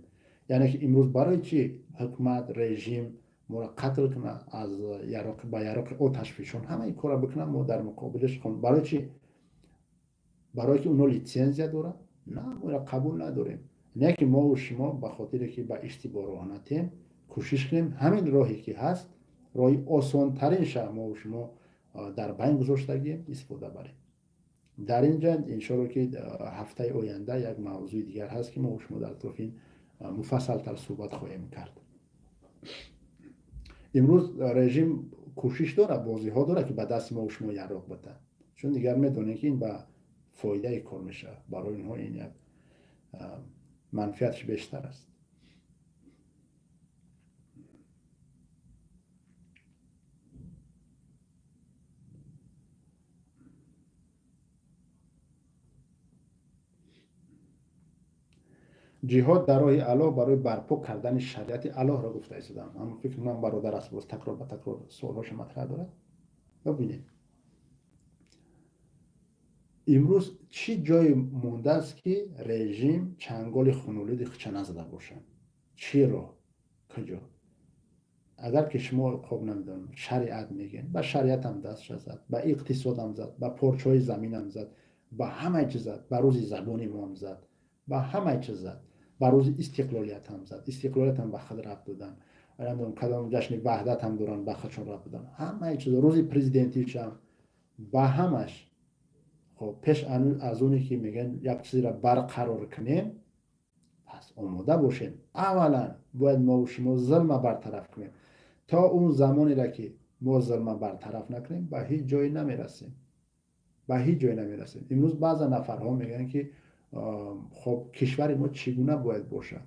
Яъне ки имрӯз барои чӣ ҳукумат, режим моро қатл кунад, аз яроқ ба яроқи оташфишон ҳамаи корро бикунад, мо дар муқобилаш барои чӣ? Барое ки онҳо литсензия доранд? На, моро қабул надорем. Не ки мову шумо ба хотире ки ба иштибоҳ роҳ натем, кӯшиш кунем ҳамин роҳе ки ҳаст, роҳи осонтарин ша мову шумо дар байн гузоштагием, истифода барем. Дар ин ҷа иншоалло, ки ҳафтаи оянда як мавзӯи дигар ҳаст, ки мову шумо дар атрофи ин муфассалтар суҳбат хоҳем кард. Имрӯз режим кӯшиш дорад, бозиҳо дорад, ки ба дасти мову шумо яроқ битад, чун дигар медонем, ки ин ба фоидаи кор мешавад барои онҳо, ин як манфиатш бештар аст. Ҷиҳод дар роҳи Аллоҳ барои барпо кардани шариати Аллоҳро гуфта истодам. Аммо фикр мекунам, бародар аст, боз такрор ба такрор суолҳоша матраҳ дорад. Бибинед, имрӯз чӣ ҷое мондааст, ки режим чанголи хунулуди худша назада бошад? Чӣ роҳ, куҷо? Агар ки шумо, хоб, намедонам, шариат мегӯед, ба шариатам дастша зад, ба иқтисодам зад, ба порчаҳои заминам зад, ба ҳамаи чиз зад, ба рӯзи забони моам зад, ба ҳамаи чиз зад, ба рӯзи истиқлолиятам зад, истиқлолиятам ба худ рабт додан, намедонам, кадом ҷашни ваҳдатам доранд, ба худшон рабт додан, ҳамаи чиз, рӯзи президентишам, ба ҳамаш. Хоб, пеш аз оне ки мегӯянд як чизеро барқарор кунем, пас омода бошем. Аввалан бояд мову шумо зулма бартараф кунем. То он замонеро ки мо зулма бартараф накунем, ба ҳеҷ ҷое намерасем, ба ҳеҷ ҷое намерасем. Имрӯз баъзе нафарҳо мегӯянд, ки хоб, кишвари мо чӣ гуна бояд бошад,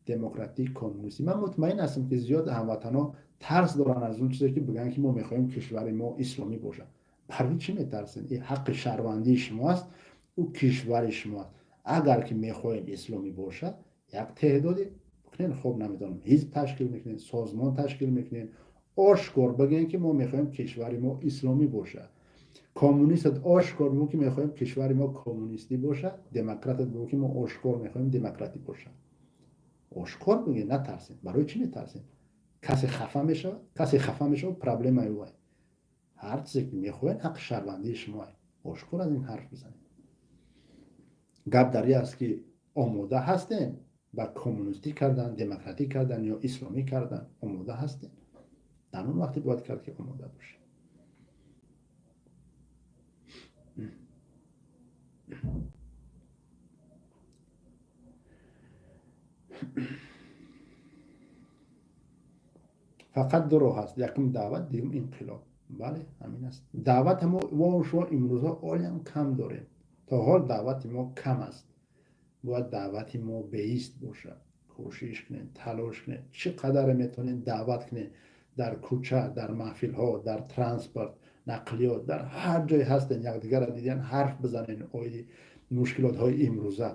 демократӣ, коммунистӣ? Ман мутмаин ҳастам, ки зиёд ҳамватанҳо тарс доранд аз он чизе, ки бигӯянд, ки мо мехоҳем кишвари мо исломӣ бошад. Барои чӣ метарсед? Ин ҳаққи шаҳрвандии шумо аст, ӯ кишвари шумо аст. Агар ки мехоҳем исломӣ бошад, як теъдоде бикунед, хоб, намедонам, ҳизб ташкил мекунед, созмон ташкил мекунед, ошкор бигӯем, ки мо мехоҳем кишвари мо исломӣ бошад. Коммунистат ошкор бигӯ, ки мехоҳем кишвари мо коммунистӣ бошад. Демократат бигӯ, ки мо ошкор мехоҳем демократӣ бошад. Ошкор бигӯед, натарсед. Барои чӣ метарсед? Касе хафа мешавад? Касе хафа мешавад, проблемаи ӯ. Ҳар чизе ки мехоҳед, ҳаққи шаҳрвандии шумо, ошкор аз ин ҳарф бизанед. Гап дар ин аст, ки омода ҳастем ба коммунистӣ кардан, демократӣ кардан ё исломӣ кардан, омода ҳастем? Дар он вақте бояд кард, ки омода бошем. Фақат ду роҳ ҳаст: якум даъват, дуюм инқилоб. Бале, ҳамин аст. Даъвати мо шумо имрӯзҳо олиам кам дорем, то ҳол даъвати мо кам аст. Бояд даъвати мо беист бошад. Кӯшиш кунед, талош кунед, чӣ қадаре метавонед даъват кунед, дар кӯча, дар маҳфилҳо, дар транспорт, нақлиёт, дар ҳар ҷое ҳастен, якдигарро дидан, ҳарф бизанед оиди мушкилотҳои имрӯза.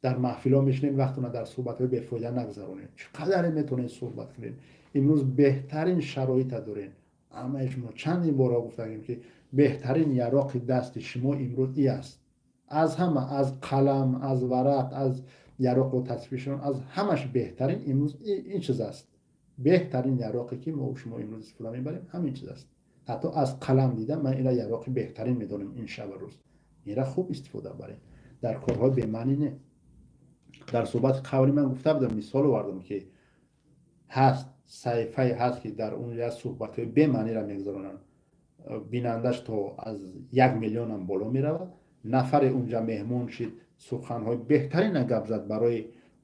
Дар маҳфилҳо мешинед, вақтона дар суҳбатҳои бефоида нагзаронед. Чӣ қадаре метавонед суҳбат кунед. Имрӯз беҳтарин шароита доред ҳамаи шумо. Чандин борҳо гуфтагем, ки беҳтарин яроқи дасти шумо имрӯз и аст. Аз ҳама, аз қалам, аз варақ, аз яроқу тасвиршон, аз ҳамаш беҳтарин имрӯз ин чиз аст. Беҳтарин яроқе, ки мо шумо имрӯз истифода мебарем, ҳамин чиз аст. Ҳатто аз қалам дида ман инро яроқи беҳтарин медонам ин шабу рӯз. Инра хуб истифода баред, дар корҳои бемаънӣ не. Дар суҳбати қавли ман гуфта будам, мисол овардам, ки ҳаст саҳифае ҳаст, ки дар он як суҳбатҳои бемаъниро мегузаронанд, бинандаш то аз 1 миллионам боло меравад. Нафаре унҷа меҳмон шид, суханҳои беҳтарина гап зад барои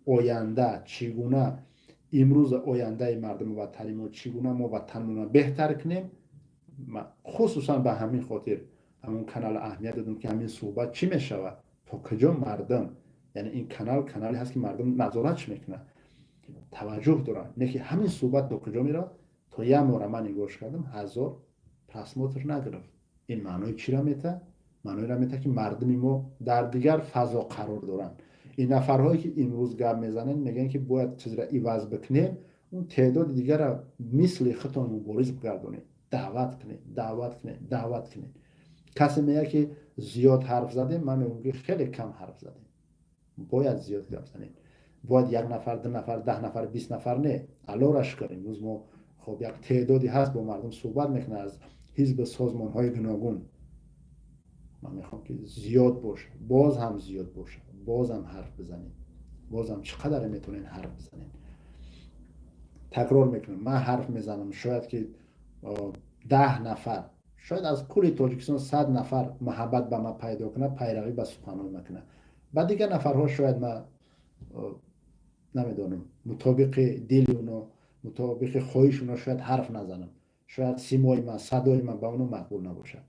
оянда, чӣ гуна имрӯз ояндаи мардуми ватани мо, чӣ гуна мо ватанмонро беҳтар кунем. Хусусан ба ҳамин хотир ҳамон канал аҳамият додам, ки ҳамин суҳбат чӣ мешавад, то куҷо мардум, яъне ин канал канале ҳаст, ки мардум назоратш мекунад, таваҷҷӯҳ доранд. Не ки ҳамин суҳбат то куҷо меравад. То як мора ман нигоҳш кардам, 1000 просмотр нагирифт. Ин маънои чиро метаҳад? Маъноеро метаҳад, ки мардуми мо дар дигар фазо қарор доранд. Ин нафарҳое, ки имрӯз гап мезананд, мегӯянд, ки бояд чизро иваз бикунем, он теъдоди дигара мисли худтон мубориз бигардонед, даъват кунед, даъват кунед, даъват кунед. Касе мегӯяд, ки зиёд ҳарф задем, ман мегӯям, ки хеле кам ҳарф задем. Бояд зиёд гап занем. Бояд як нафар, ду нафар, 10 нафар, 20 нафар не. Аллоҳра шукр, имрӯз мо хоб як теъдоде ҳаст, бо мардум суҳбат мекунад аз ҳизби созмонҳои гуногун. Ман мехоҳам, ки зиёд бошад, боз ҳам зиёд бошад, боз ҳам ҳарф бизанем, боз ҳам чӣ қадаре метавонед ҳарф бизанем. Такрор мекунам, ман ҳарф мезанам, шояд ки 10 нафар, шояд аз кулли Тоҷикистон 100 нафар муҳаббат ба ман пайдо кунад, пайравӣ ба суханҳои ман кунад. Ба дигар нафарҳо шояд ман намедонам, мутобиқи дили уно, мутобиқи хоҳиши уно шояд ҳарф назанам, шояд симои ман, садои ман ба оно мақбул набошад.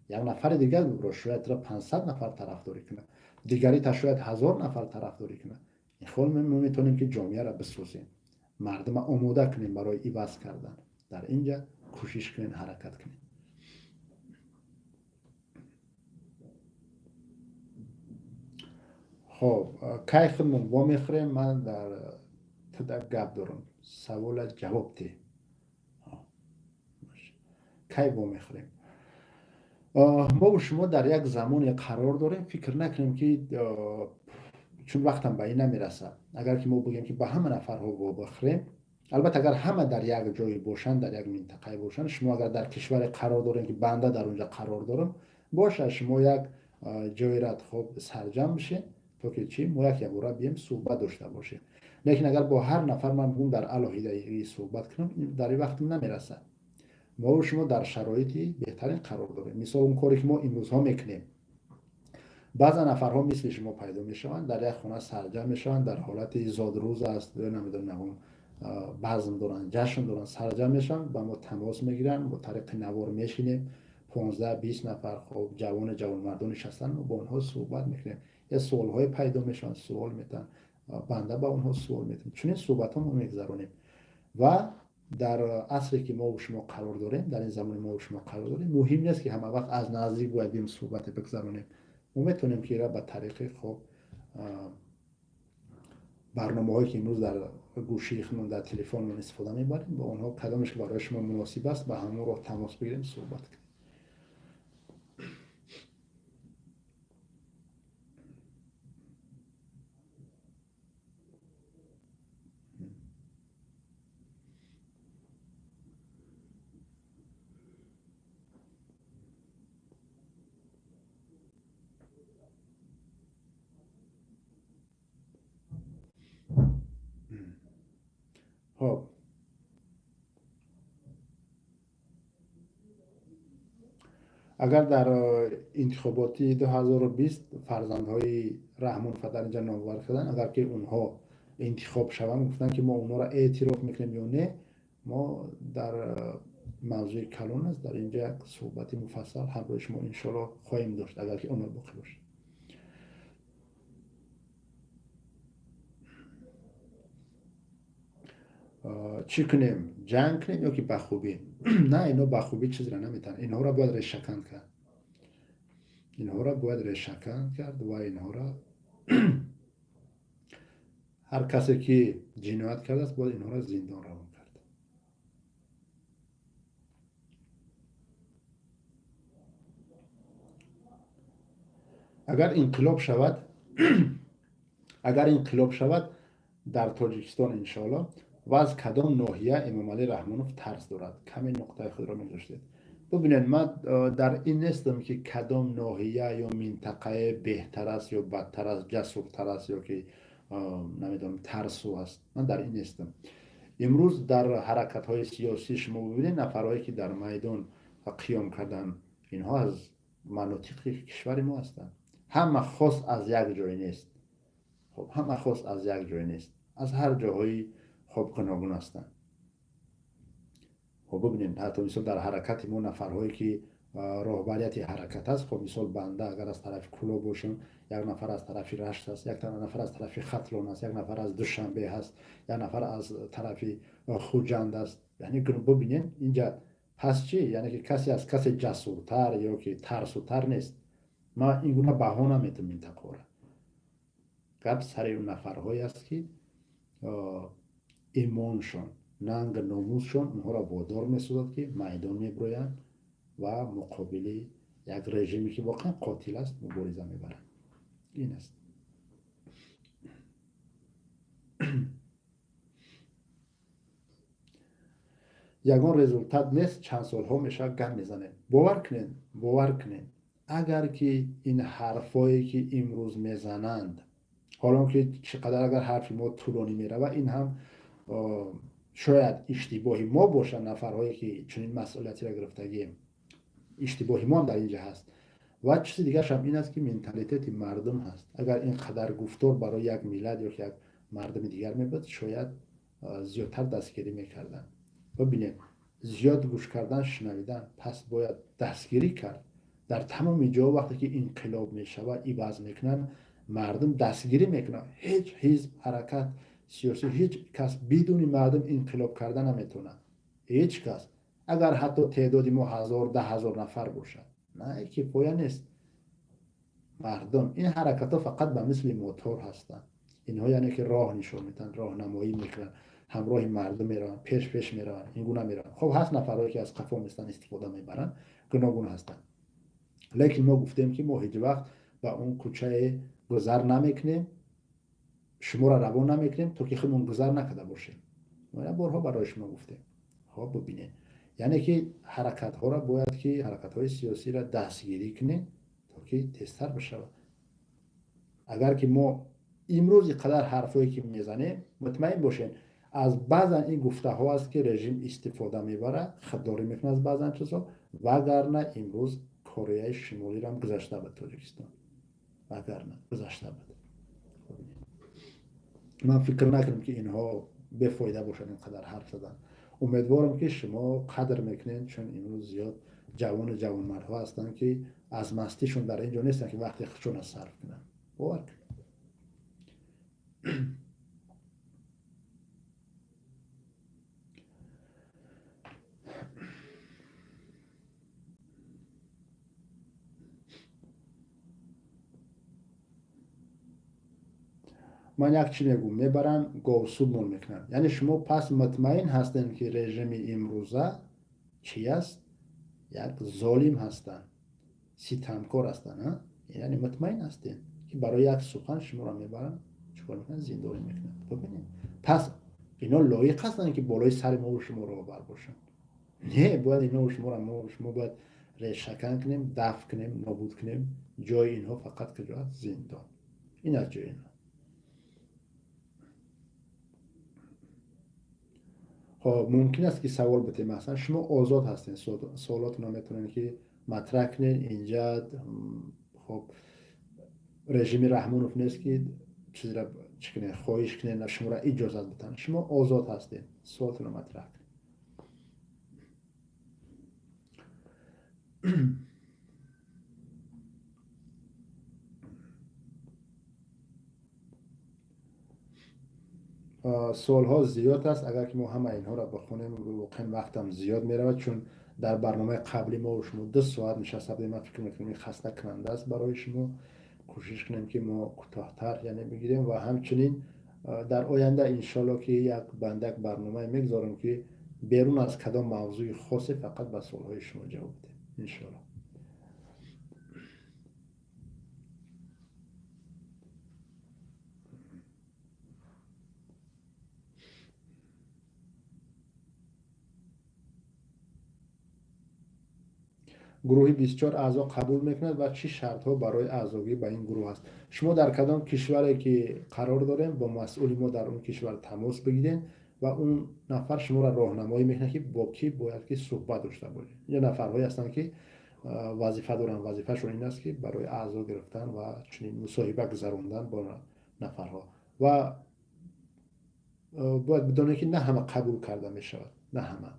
Як нафари дигар шояд тра 500 нафар тарафдорӣ кунад, дигарита шояд 1000 нафар тарафдорӣ кунад. Ин хол мо метавонем, ки ҷомеаро бисозем, мардума омода кунем барои иваз кардан. Дар ин ҷа кӯшиш кунем, ҳаракат кунем. Хоб, кай худмон вомехӯрем? Ман дар туда гап дорам, савола ҷавоб деҳ. Кай вомехӯрем? Мову шумо дар як замоне қарор дорем, фикр накунем, ки чун вақтам ба ин намерасад. Агар ки мо бигӯем, ки ба ҳама нафарҳо вобахӯрем, албатта, агар ҳама дар як ҷое бошанд, дар як минтақае бошанд, шумо агар дар кишваре қарор дорем, ки банда дар он ҷо қарор дорам, бошад, шумо як ҷойра хоб сарҷам бишед, то ки чӣ мо як ябора бием, суҳбат дошта бошем. Лекин агар бо ҳар нафар ман бигӯм, дар алоҳидагӣ суҳбат кунам, дар ин вақтам намерасад. Мову шумо дар шароити беҳтарин қарор дорем. Мисол, он коре, ки мо имрӯзҳо мекунем, баъза нафарҳо мисли шумо пайдо мешаванд, дар як хона сарҷам мешаванд, дар ҳолати зодрӯз аст ё намедонам, базм доранд, ҷашн доранд, сарҷам мешаванд, ба мо тамос мегиранд, бо тариқи навор мешинем, 15-20 нафар хоб ҷавону ҷавонмардон нишастанд, мо бо онҳо суҳбат мекунем. Я суолҳое пайдо мешаванд, суол метаҳанд, банда ба онҳо суол метаҳем. Чунин суҳбатҳо мо мегузаронем. Ва дар асре, ки мову шумо қарор дорем, дар ин замони мову шумо қарор дорем, муҳим нест, ки ҳама вақт аз наздик бояд бим, суҳбате бигзаронем. Мо метавонем, ки ира ба тариқи хоб барномаҳое, ки имрӯз дар гӯшии худмон, дар телефонмон истифода мебарем, бо онҳо, кадомеш ки барои шумо муносиб аст, ба ҳамон роҳ тамос бигирем, суҳбат кунем. Хоб, агар дар интихоботи 2020 фарзандҳои Раҳмонова дар инҷа номвар карданд, агар ки онҳо интихоб шаванд, гуфтанд, ки мо онҳоро эътироф мекунем ё не, мо дар мавзӯи калон аст, дар инҷа як суҳбати муфассал ҳамроҳи шумо иншоалло хоҳем дошт, агар ки умр боқӣ бошад. Чӣ кунем, ҷанг кунем ё ки ба хубӣ? На, ино ба хубӣ чизро наметавонанд. Инҳоро бояд решакан кард, инҳоро бояд решакан кард ва инҳоро, ҳар касе ки ҷиноят кардааст, бояд инҳоро зиндон равон кард. Агар инқилоб шавад дар Тоҷикистон, иншоалло, ва аз кадом ноҳия Эмомалӣ Раҳмонов тарс дорад? Каме нуқтаи худро мегузоштед. Бубинед, ман дар ин нестам ки кадом ноҳия ё минтақае беҳтар аст ё бадтар аст, ҷасуртар аст ё ки намедонам тарсу аст. Ман дар ин нестам. Имрӯз дар ҳаракатҳои сиёсӣ шумо бубинед, нафарҳое ки дар майдон қиём карданд, инҳо аз манотиқи кишвари мо ҳастанд. Ҳама хос аз як ҷой нест. Хоб, ҳама хос аз як ҷой нест, аз ҳар ҷоҳои хоб гуногун ҳастанд. Хоб, бубинед, ҳатто мисол дар ҳаракати мо нафарҳое ки роҳбарияти ҳаракат аст, хоб мисол банда агар аз тарафи Кулоб бошам, як нафар аз тарафи Рашт аст, як нафар аз тарафи Хатлон аст, як нафар аз Душанбе ҳаст, як нафар аз тарафи Хуҷанд аст. Яъне бубинед, инҷа пас чӣ? Яъне ки касе аз касе ҷасуртар ё ки тарсутар нест. Ман ин гуна баҳо наметам минтақаро. Гап сари он нафарҳое аст ки имоншон, нанг номусшон онҳоро водор месозад ки майдон меброянд ва муқобили як режиме ки воқеан қотил аст мубориза мебаранд. Ин аст. Ягон результат нест, чанд солҳо мешавад гап мезанем. Бовар кунед, бовар кунед, агар ки ин ҳарфое ки имрӯз мезананд, ҳолон ки чӣ қадар агар ҳарфи мо тӯлонӣ меравад, ин ҳам шояд иштибоҳи мо бошад, нафарҳое ки чунин масъулиятиро гирифтагием, иштибоҳи мо ҳам дар ин ҷа ҳаст. Ва чизи дигараш ҳам ин аст ки менталитети мардум ҳаст. Агар ин қадар гуфтор барои як миллат ё як мардуми дигар мебуд, шояд зиёдтар дастгирӣ мекарданд. Бибинед, зиёд гӯш кардан, шунавидан, пас бояд дастгирӣ кард. Дар тамоми ҷо вақте ки инқилоб мешавад, иваз мекунанд, мардум дастгирӣ мекунанд. Ҳеҷ ҳизб, ҳаракат сиёсӣ, ҳеҷ кас бидуни мардум инқилоб карда наметавонад. Ҳеҷ кас. Агар ҳатто теъдоди мо 1000, 10,000 нафар бошад, на, кифоя нест. Мардум, ин ҳаракатҳо фақат ба мисли мотор ҳастанд. Инҳо яъне ки роҳ нишон медиҳанд, роҳнамоӣ мекунанд, ҳамроҳи мардум мераванд, пеш пеш мераванд, ин гуна мераванд. Хоб, ҳаст нафарҳое ки аз қафо местанд, истифода мебаранд, гуногун ҳастанд. Лекин мо гуфтем ки мо ҳеҷ вақт ба он кӯчае гузар намекунем, шуморо равон намекунем, то ки худмон гузар накарда бошем. Мо борҳо барои шумо гуфтем. Хоб, бубинед, яъне ки ҳаракатҳоро бояд ки ҳаракатҳои сиёсиро дастгирӣ кунем, то ки тезтар бишавад. Агар ки мо имрӯз ин қадар ҳарфое ки мезанем, мутмаин бошед, аз баъзан ин гуфтаҳо аст ки режим истифода мебарад, худдорӣ мекунад аз баъзан чизҳо, вагарна имрӯз Кореяи Шимолиро ҳам гузашта буд Тоҷикистон. Вагарна гузашта буд. Ман фикр накунам ки инҳо бефоида бошанд ин қадар ҳарф задан. Умедворам ки шумо қадр мекунед, чун имрӯз зиёд ҷавону ҷавонмардҳо ҳастанд ки аз мастишон дар ин ҷо нестанд ки вақти худшонро сарф кунанд. Бовар кунед. Ман як чӣ мегӯм, мебаранд говсудмон мекунанд. Яъне шумо пас мутмаин ҳастед ки режими имрӯза чӣ аст? Як золим ҳастанд, ситамкор ҳастанд. Яъне мутмаин ҳастед ки барои як сухан шуморо мебаранд, чикор мекунанд? Зиндонӣ мекунанд. Бубинед, пас ино лоиқ ҳастанд ки болои сари мо шумо роҳбар бошанд? Не, бояд ино шуморо мо шумо бояд решакан кунем, дафн кунем, нобуд кунем. Ҷои инҳо фақат куҷо аст? Зиндон. Ин аз ҷои инҳо. Хоб, мумкин аст ки савол битем. Масалан, шумо озод ҳастед, саволотро метавонед ки матраҳ кунед. Инҷа хоб режими Раҳмонов нест ки чизро чӣ кунед, хоҳиш кунед, шуморо иҷозат битанд. Шумо озод ҳастед, саволотро матраҳ кунед. Суолҳо зиёд аст. Агар ки мо ҳама инҳоро бихонем, воқеан вақтам зиёд меравад, чун дар барномаи қабли мо шумо 2 соат нишаста будем. Ман фикр мекунам ин хастакунанда аст барои шумо. Кӯшиш кунем ки мо кӯтоҳтар яъне бигирем ва ҳамчунин дар оянда иншоалло ки як бандак барномае мегузорем ки берун аз кадом мавзӯи хосе фақат ба суолҳои шумо ҷавоб бидем иншоалло. Гурӯҳи 24 аъзо қабул мекунад ва чӣ шартҳо барои аъзогӣ ба ин гурӯҳ аст? Шумо дар кадом кишваре ки қарор дорем, бо масъули мо дар он кишвар тамос бигиред ва он нафар шуморо роҳнамоӣ мекунад, ки бо кӣ бояд ки суҳбат дошта бошед. Инҷо нафарҳое ҳастанд, ки вазифа доранд, вазифашон ин аст, ки барои аъзо гирифтан ва чунин мусоҳиба гузарондан бо нафарҳо. Ва бояд бидонед, ки на ҳама қабул карда мешавад, на ҳама.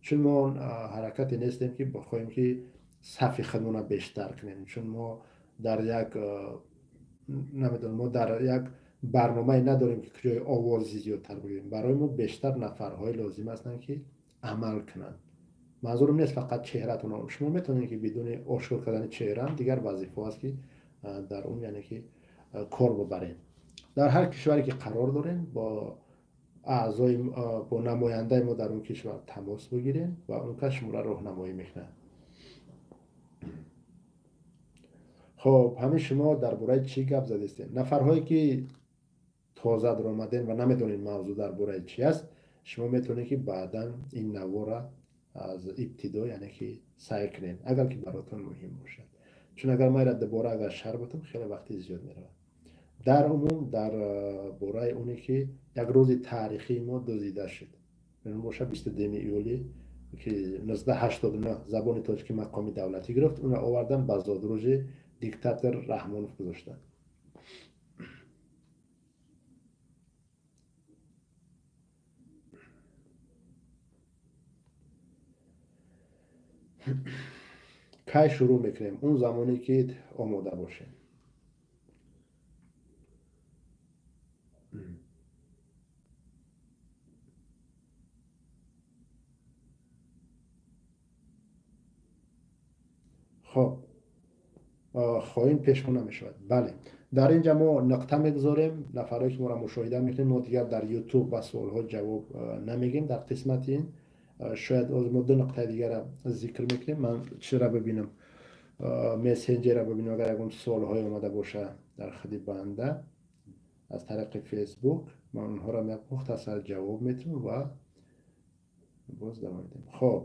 Чун мо ҳаракате нестем, ки бихоҳем, ки сафи худмона бештар кунем, чун мо дар як намедонам, мо дар як барномае надорем, ки куҷои овози зиёдтар бигирем. Барои мо бештар нафарҳое лозим ҳастанд, ки амал кунанд. Манзурам нест фақат чеҳратон. Шумо метавонед, ки бидуни ошкор кардани чеҳраам дигар вазифаҳо аст, ки дар он, яъне ки кор бибарем. Дар ҳар кишваре ки қарор дорем, бо аъзои, бо намояндаи мо дар он кишвар тамос бигирем ва он кас шуморо роҳнамоӣ мекунад. Хоб, ҳамин шумо дар бораи чӣ гап задистем? Нафарҳое ки тоза даромадем ва намедонед мавзӯъ дар бораи чӣ аст, шумо метавонед, ки баъдан ин навора аз ибтидо, яъне ки сай кунед, агар ки баротон муҳим бошад. Чун агар ман инро дубора агар шарҳ бутам, хеле вақти зиёд меравад. Дар умум дар бораи оне ки як рӯзи таърихии мо дуздида шуд, бошад 22 июли, ки 1989 забони тоҷикӣ мақоми давлатӣ гирифт, онро овардан ба зодрӯзи диктатор Раҳмонов гузоштанд. Кай шурӯъ мекунем? Он замоне ки омода бошем. Хоб, хоин пешмо намешавад. Бале, дар ин ҷа мо нуқта мегузорем. Нафарое ки моро мушоҳида мекунем, мо дигар дар ютуб ба суолҳо ҷавоб намегем дар қисмати ин. Шояд оз мо ду нуқтаи дигара зикр мекунем. Ман чиро бибинам, мессенҷера бибинам, агар ягон суолҳое омада боша дар худи банда аз тариқи фейсбук, ман онҳоро як мухтасар ҷавоб метавам ва боз давом медиҳем. Хоб,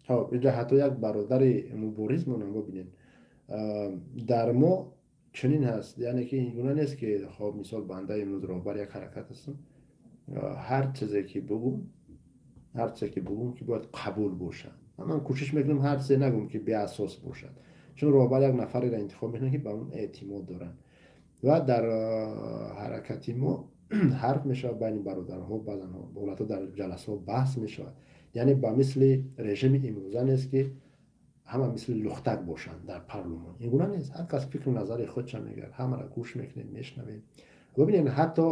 хоб, инҷа ҳатто як бародари муборизмонам бибинед, дар мо чунин ҳаст, яъне ки ин гуна нест, ки хоб, мисол, банда имрӯз роҳбар як ҳаракат ҳастам, ҳар чизе ки бугум, ҳар чизе ки бугум, ки бояд қабул бошад. Ман кӯшиш мекунам ҳар чизе нагум, ки беасос бошад, чун роҳбар як нафареро интихоб мекунад, ки ба он эътимод доранд. Ва дар ҳаракати мо ҳарф мешавад байни бародарҳо, баъзан ҳолатҳо дар ҷаласаҳо баҳс мешавад. Яъне ба мисли режими имрӯза нест, ки ҳама мисли лухтак бошанд дар парлумон. Ин гуна нест. Ҳар кас фикру назари худша мегӯяд, ҳамаро гӯш мекунем, мешнавем. Бибинед, ҳатто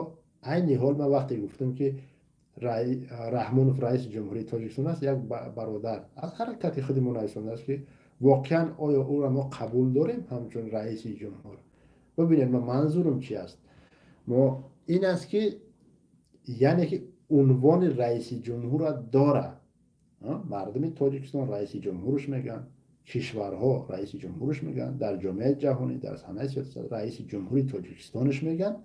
айни ҳол ман вақте гуфтам, ки Раҳмонов раиси ҷумҳурии Тоҷикистон аст, як бародар аз ҳаракати худи мо нависондааст, ки воқеан оё ӯро мо қабул дорем ҳамчун раиси ҷумҳур? Бибинед, ман манзурам чи аст? Мо ин аст, ки яъне ки унвони раиси ҷумҳурро дорад. Мардуми Тоҷикистон раиси ҷумҳурш мегӯянд, кишварҳо раиси ҷумҳурш мегӯянд, дар ҷомеаи ҷаҳонӣ, дар саҳнаи сиёсат раиси ҷумҳури Тоҷикистонш мегӯянд.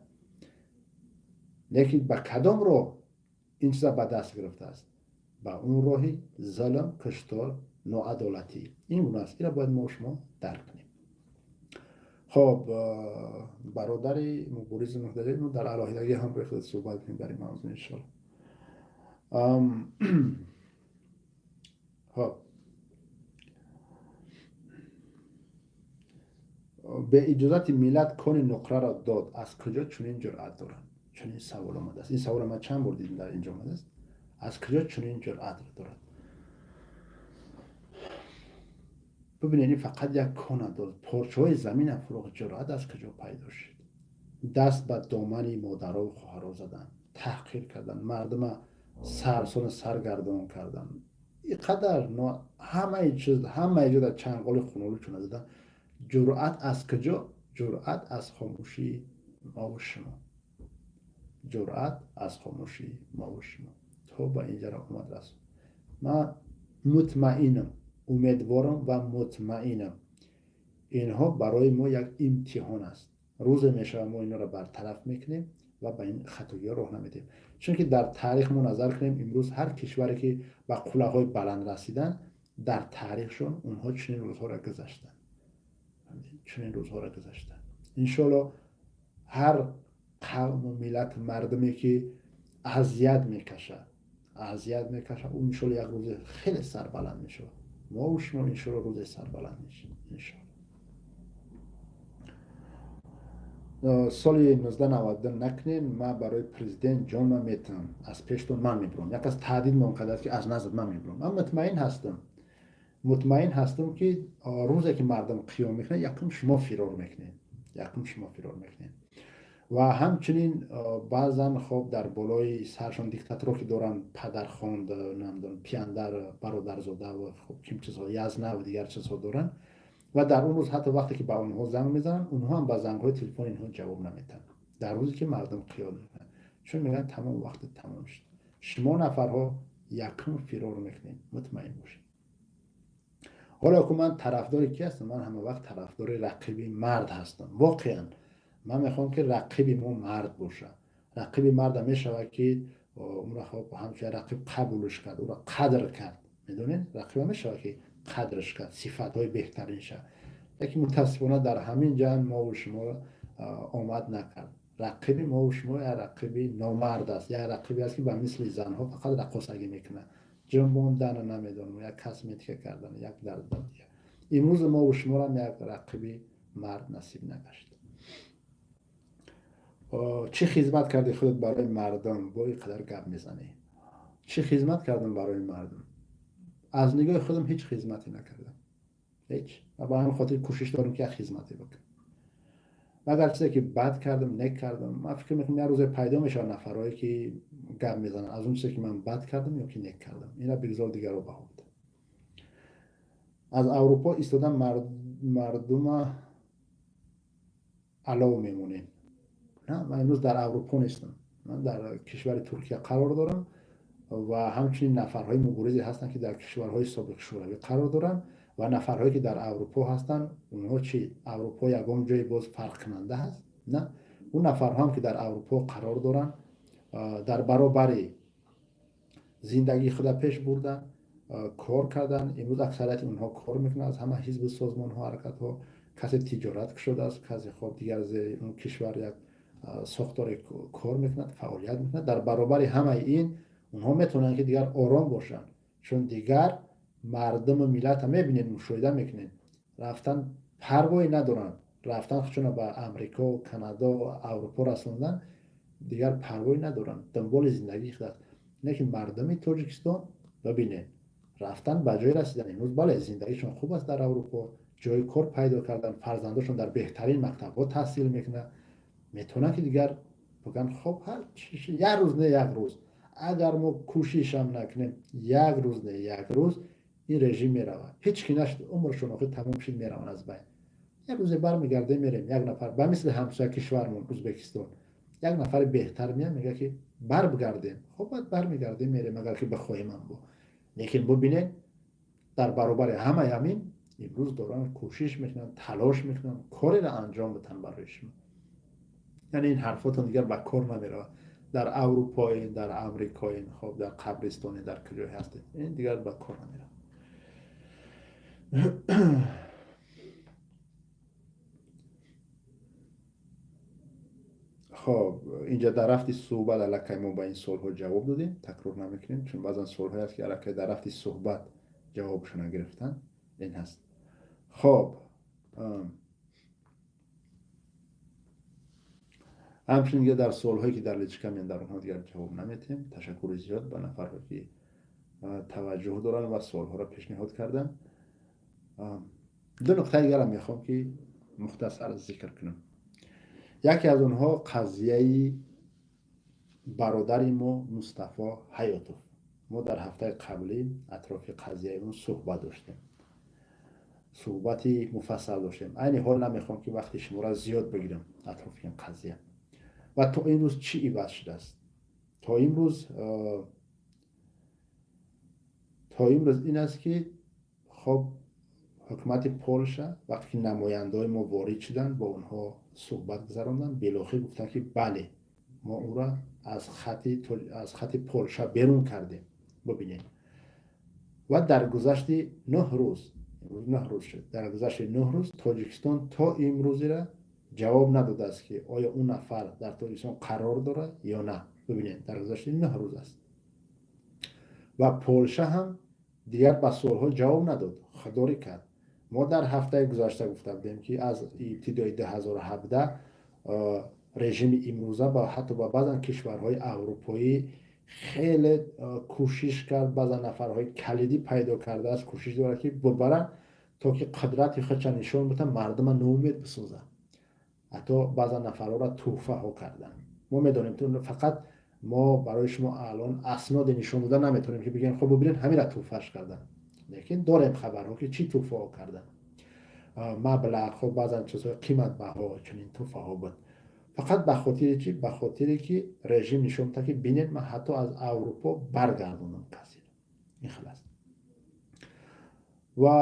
Лекин ба кадом роҳ ин чиза ба даст гирифтааст? Ба он роҳи зулм, куштор, ноадолатӣ. Ин гуна аст. Инро бояд мо шумо дарк кунем. Хоб, бародари муборизи муҳтаҷир, мо дар алоҳидагӣ ҳам рӯи худ суҳбат кунем дар ин мавзӯъ, иншоалло. Хоб, бе иҷозати миллат кони нуқраро дод, аз куҷо чунин ҷуръат доранд? Чунин савол омадааст. Ин саволро ман чанд бор дидам, дар инҷо омадааст. Аз куҷо чунин ҷуръатро дорад? Бибинед, ин фақат як кона дод, порчаҳои замина фурӯхт. Ҷуръат аз куҷо пайдо шуд? Даст ба домани модарову хоҳаро задан, таҳқир кардан, мардума сарсону саргардон кардан, ин қадар ҳамаи чиз, ҳамаи ҷо дар чанголи хунолу чуна задан. Ҷуръат аз куҷо? Ҷуръат аз хомӯшии мо ва шумо, ҷуръат аз хомӯшии мо ва шумо то ба инҷаро омад расонд. Ман мутмаинам, умедворам ва мутмаинам, инҳо барои мо як имтиҳон аст. Рӯзе мешавад мо инҳоро бартараф мекунем ва ба ин хатогиҳо роҳ намедиҳем. Чунки дар таърих мо назар кунем, имрӯз ҳар кишваре ки ба қуллаҳои баланд расиданд, дар таърихшон онҳо чунин рӯзҳоро гузаштанд, чунин рӯзҳоро гузаштанд. Иншоалло ҳар қавму миллат, мардуме ки азият мекашад, азият мекашад, ӯ иншоалло як рӯзе хеле сарбаланд мешавад. Мо ва шумо иншоалло рӯзе сарбаланд мешавем, иншоалло. Соли 1992 накунем, ман барои президент ҷонма метавам, аз пештон ман мебурам. Як аз таҳдид мон кардааст ки аз назд ман мебурам. Ман мутмаин ҳастам, мутмаин ҳастам ки рӯзе ки мардум қиём мекунад, якум шумо фирор мекунед, якум шумо фирор мекунед. Ва ҳамчунин баъзан хоб дар болои саршон диктаторо ки доранд, падархонд, намедонам, пиандар, бародарзода ва хоб ким чизҳо, язна ва дигар чизҳо доранд. Ва дар он рӯз ҳатто вақте ки ба онҳо занг мезананд, онҳо ҳам ба зангҳои телефони инҳо ҷавоб наметаҳанд. Дар рӯзе ки мардум қиём мекунанд, чун мегӯянд тамом вақт тамом шуд. Шумо нафарҳо якум фирор мекунед, мутмаин бошед. Ҳоло ки ман тарафдори ки ҳастам? Ман ҳама вақт тарафдори рақиби мард ҳастам. Воқеан ман мехоҳам ки рақиби мо мард бошад. Рақиби марда мешавад ки ӯро хоб ҳамчун рақиб қабулш кард, ӯро қадр кард. Медонед, рақиба мешавад ки қадрш кард, сифатҳои беҳтаринша. Лекин мутаассифона дар ҳамин ҷанг мо ва шумо омад накард. Рақиби мо ва шумо як рақиби номард аст, як рақибе аст ки ба мисли занҳо фақат рақосагӣ мекунад, ҷунбондана намедонам, як косметика кардан, як дард дигар. Имрӯз мо ва шуморо як рақиби мард насиб нагашт. Чӣ хизмат кардӣ худат барои мардум? Бо ин қадар гап мезанӣ. Чӣ хизмат кардам барои мардум? Аз нигоҳи худам ҳеҷ хизмате накардам, ҳеҷ. Ва ба ҳамин хотир кӯшиш дорам ки як хизмате бикунам. Агар чизе ки бад кардам, нек кардам, ман фикр мекунам як рӯзе пайдо мешавад нафарҳое ки гап мезананд аз он чизе ки ман бад кардам ё ки нек кардам. Ина бигзор дигарро баҳо бидам. Аз Аврупо истодан мардума алов мемонем. На, ман имрӯз дар Аврупо нестам, ман дар кишвари Туркия қарор дорам ва ҳамчунин нафарҳои муборизе ҳастанд ки дар кишварҳои собиқ шӯравӣ қарор доранд ва нафарҳое ки дар Аврупо ҳастанд, онҳо чӣ? Аврупо ягон ҷое боз фарқкунанда ҳаст? На, он нафарҳоам ки дар Аврупо қарор доранд, дар баробари зиндагии худа пеш бурдан, кор кардан. Имрӯз аксарияти онҳо кор мекунанд аз ҳама ҳизбу созмонҳо, ҳаракатҳо. Касе тиҷорат кушодааст, касе хоб дигар зери он кишвар як сохторе кор мекунад, фаъолият мекунад. Дар баробари ҳамаи ин онҳо метавонанд ки дигар ором бошанд, чун дигар мардуму миллатро мебинед, мушоҳида мекунед, рафтан парвое надоранд, рафтан худшонро ба Амрико, Канадо, Аврупо расондан дигар парвое надоранд, дунболи зиндагии худ аст. Лекин мардуми Тоҷикистон бибинед, рафтан ба ҷое расидан. Имрӯз бале, зиндагишон хуб аст дар Аврупо, ҷои кор пайдо кардан, фарзандошон дар беҳтарин мактабҳо таҳсил мекунанд, метавонанд ки дигар бигӯянд хоб, ҳар як рӯз не як рӯз, агар мо кӯшишам накунем, як рӯз не як рӯз ин режим меравад. Ҳеҷ ки нашуд, умршон охир тамом шуд, мераванд аз байн. Як рӯзе бармегардем, мерем. Як нафар ба мисли ҳамсоя кишвармон Ӯзбекистон, як нафари беҳтар меяд, мегӯяд ки барбигардем. Хоб, баъд бармегардем, мерем, агар ки бихоҳем ҳам бо. Лекин бубинед, дар баробари ҳамаи ҳамин имрӯз доранд кӯшиш мекунанд, талош мекунанд, кореро анҷом бидиҳанд барои шумо. Яъне ин ҳарфотон дигар ба кор намеравад. Дар Аврупоин, дар Амрикоин, хоб дар қабристонин, дар куҷое ҳастед, ин дигар ба кор намеравад. Хоб, инҷа дар рафти суҳбат аллакай мо ба ин суолҳо ҷавоб додем, такрор намекунем, чун баъзан суолҳое аст ки аллакай дар рафти суҳбат ҷавобшона гирифтан. Ин ҳаст. Хоб, ҳамчунин дигар дар суолҳое ки дар личка меянд, дар онҳо дигар ҷавоб наметиҳем. Ташаккури зиёд ба нафарҳое ки таваҷҷӯҳ доранд ва суолҳоро пешниҳод карданд. Ду нуқтаи дигарам мехоҳам ки мухтасар зикр кунам. Яке аз онҳо қазияи бародари мо Мустафо Ҳаётов. Мо дар ҳафтаи қаблӣ атрофи қазияи он суҳбат доштем, суҳбати муфассал доштем. Айни ҳол намехоҳам ки вақти шуморо зиёд бигирам атрофи ин қазия. Ва то имрӯз чӣ иваз шудааст? То имрӯз ин аст, ки хоб, ҳукумати Полша вақте ки намояндаҳои мо ворид шуданд, бо онҳо суҳбат гузаронданд, билохир гуфтанд, ки бале, мо ӯро аз хати Полша берун кардем. Бубинед, ва дар гузашти 9 рӯз, 9 рӯз шуд, дар гузашти 9 рӯз Тоҷикистон то имрӯзира ҷавоб надодааст, ки оё он нафар дар Тоҷикистон қарор дорад ё на. Бубинед, дар гузашти 9 рӯз аст ва Полша ҳам дигар ба суолҳо ҷавоб надод, худдорӣ кард. Мо дар ҳафтаи гузашта гуфта будем, ки аз ибтидои 2017 режими имрӯза ба ҳатто ба баъзан кишварҳои аврупоӣ хеле кӯшиш кард, баъзан нафарҳои калидӣ пайдо кардааст, кӯшиш дорад, ки бубаранд, то ки қудрати худша нишон бидиҳанд, мардума ноумед бисозанд. Ҳатто баъзан нафарҳоро тӯҳфаҳо карданд. Мо медонем, фақат мо барои шумо алон асноде нишон дода наметавонем, ки бигӯем, хоб, бубинед, ҳамира тӯҳфаш карданд, лекин дорем хабарҳо, ки чӣ тӯҳфаҳо карданд, маблағ, хоб, баъзан чизҳои қиматбаҳо, чунин тӯҳфаҳо буд. Фақат ба хотири чӣ? Ба хотире ки режим нишон медиҳад, ки бинед, ман ҳатто аз Аврупо баргардондам касеро. Ин хел аст. Ва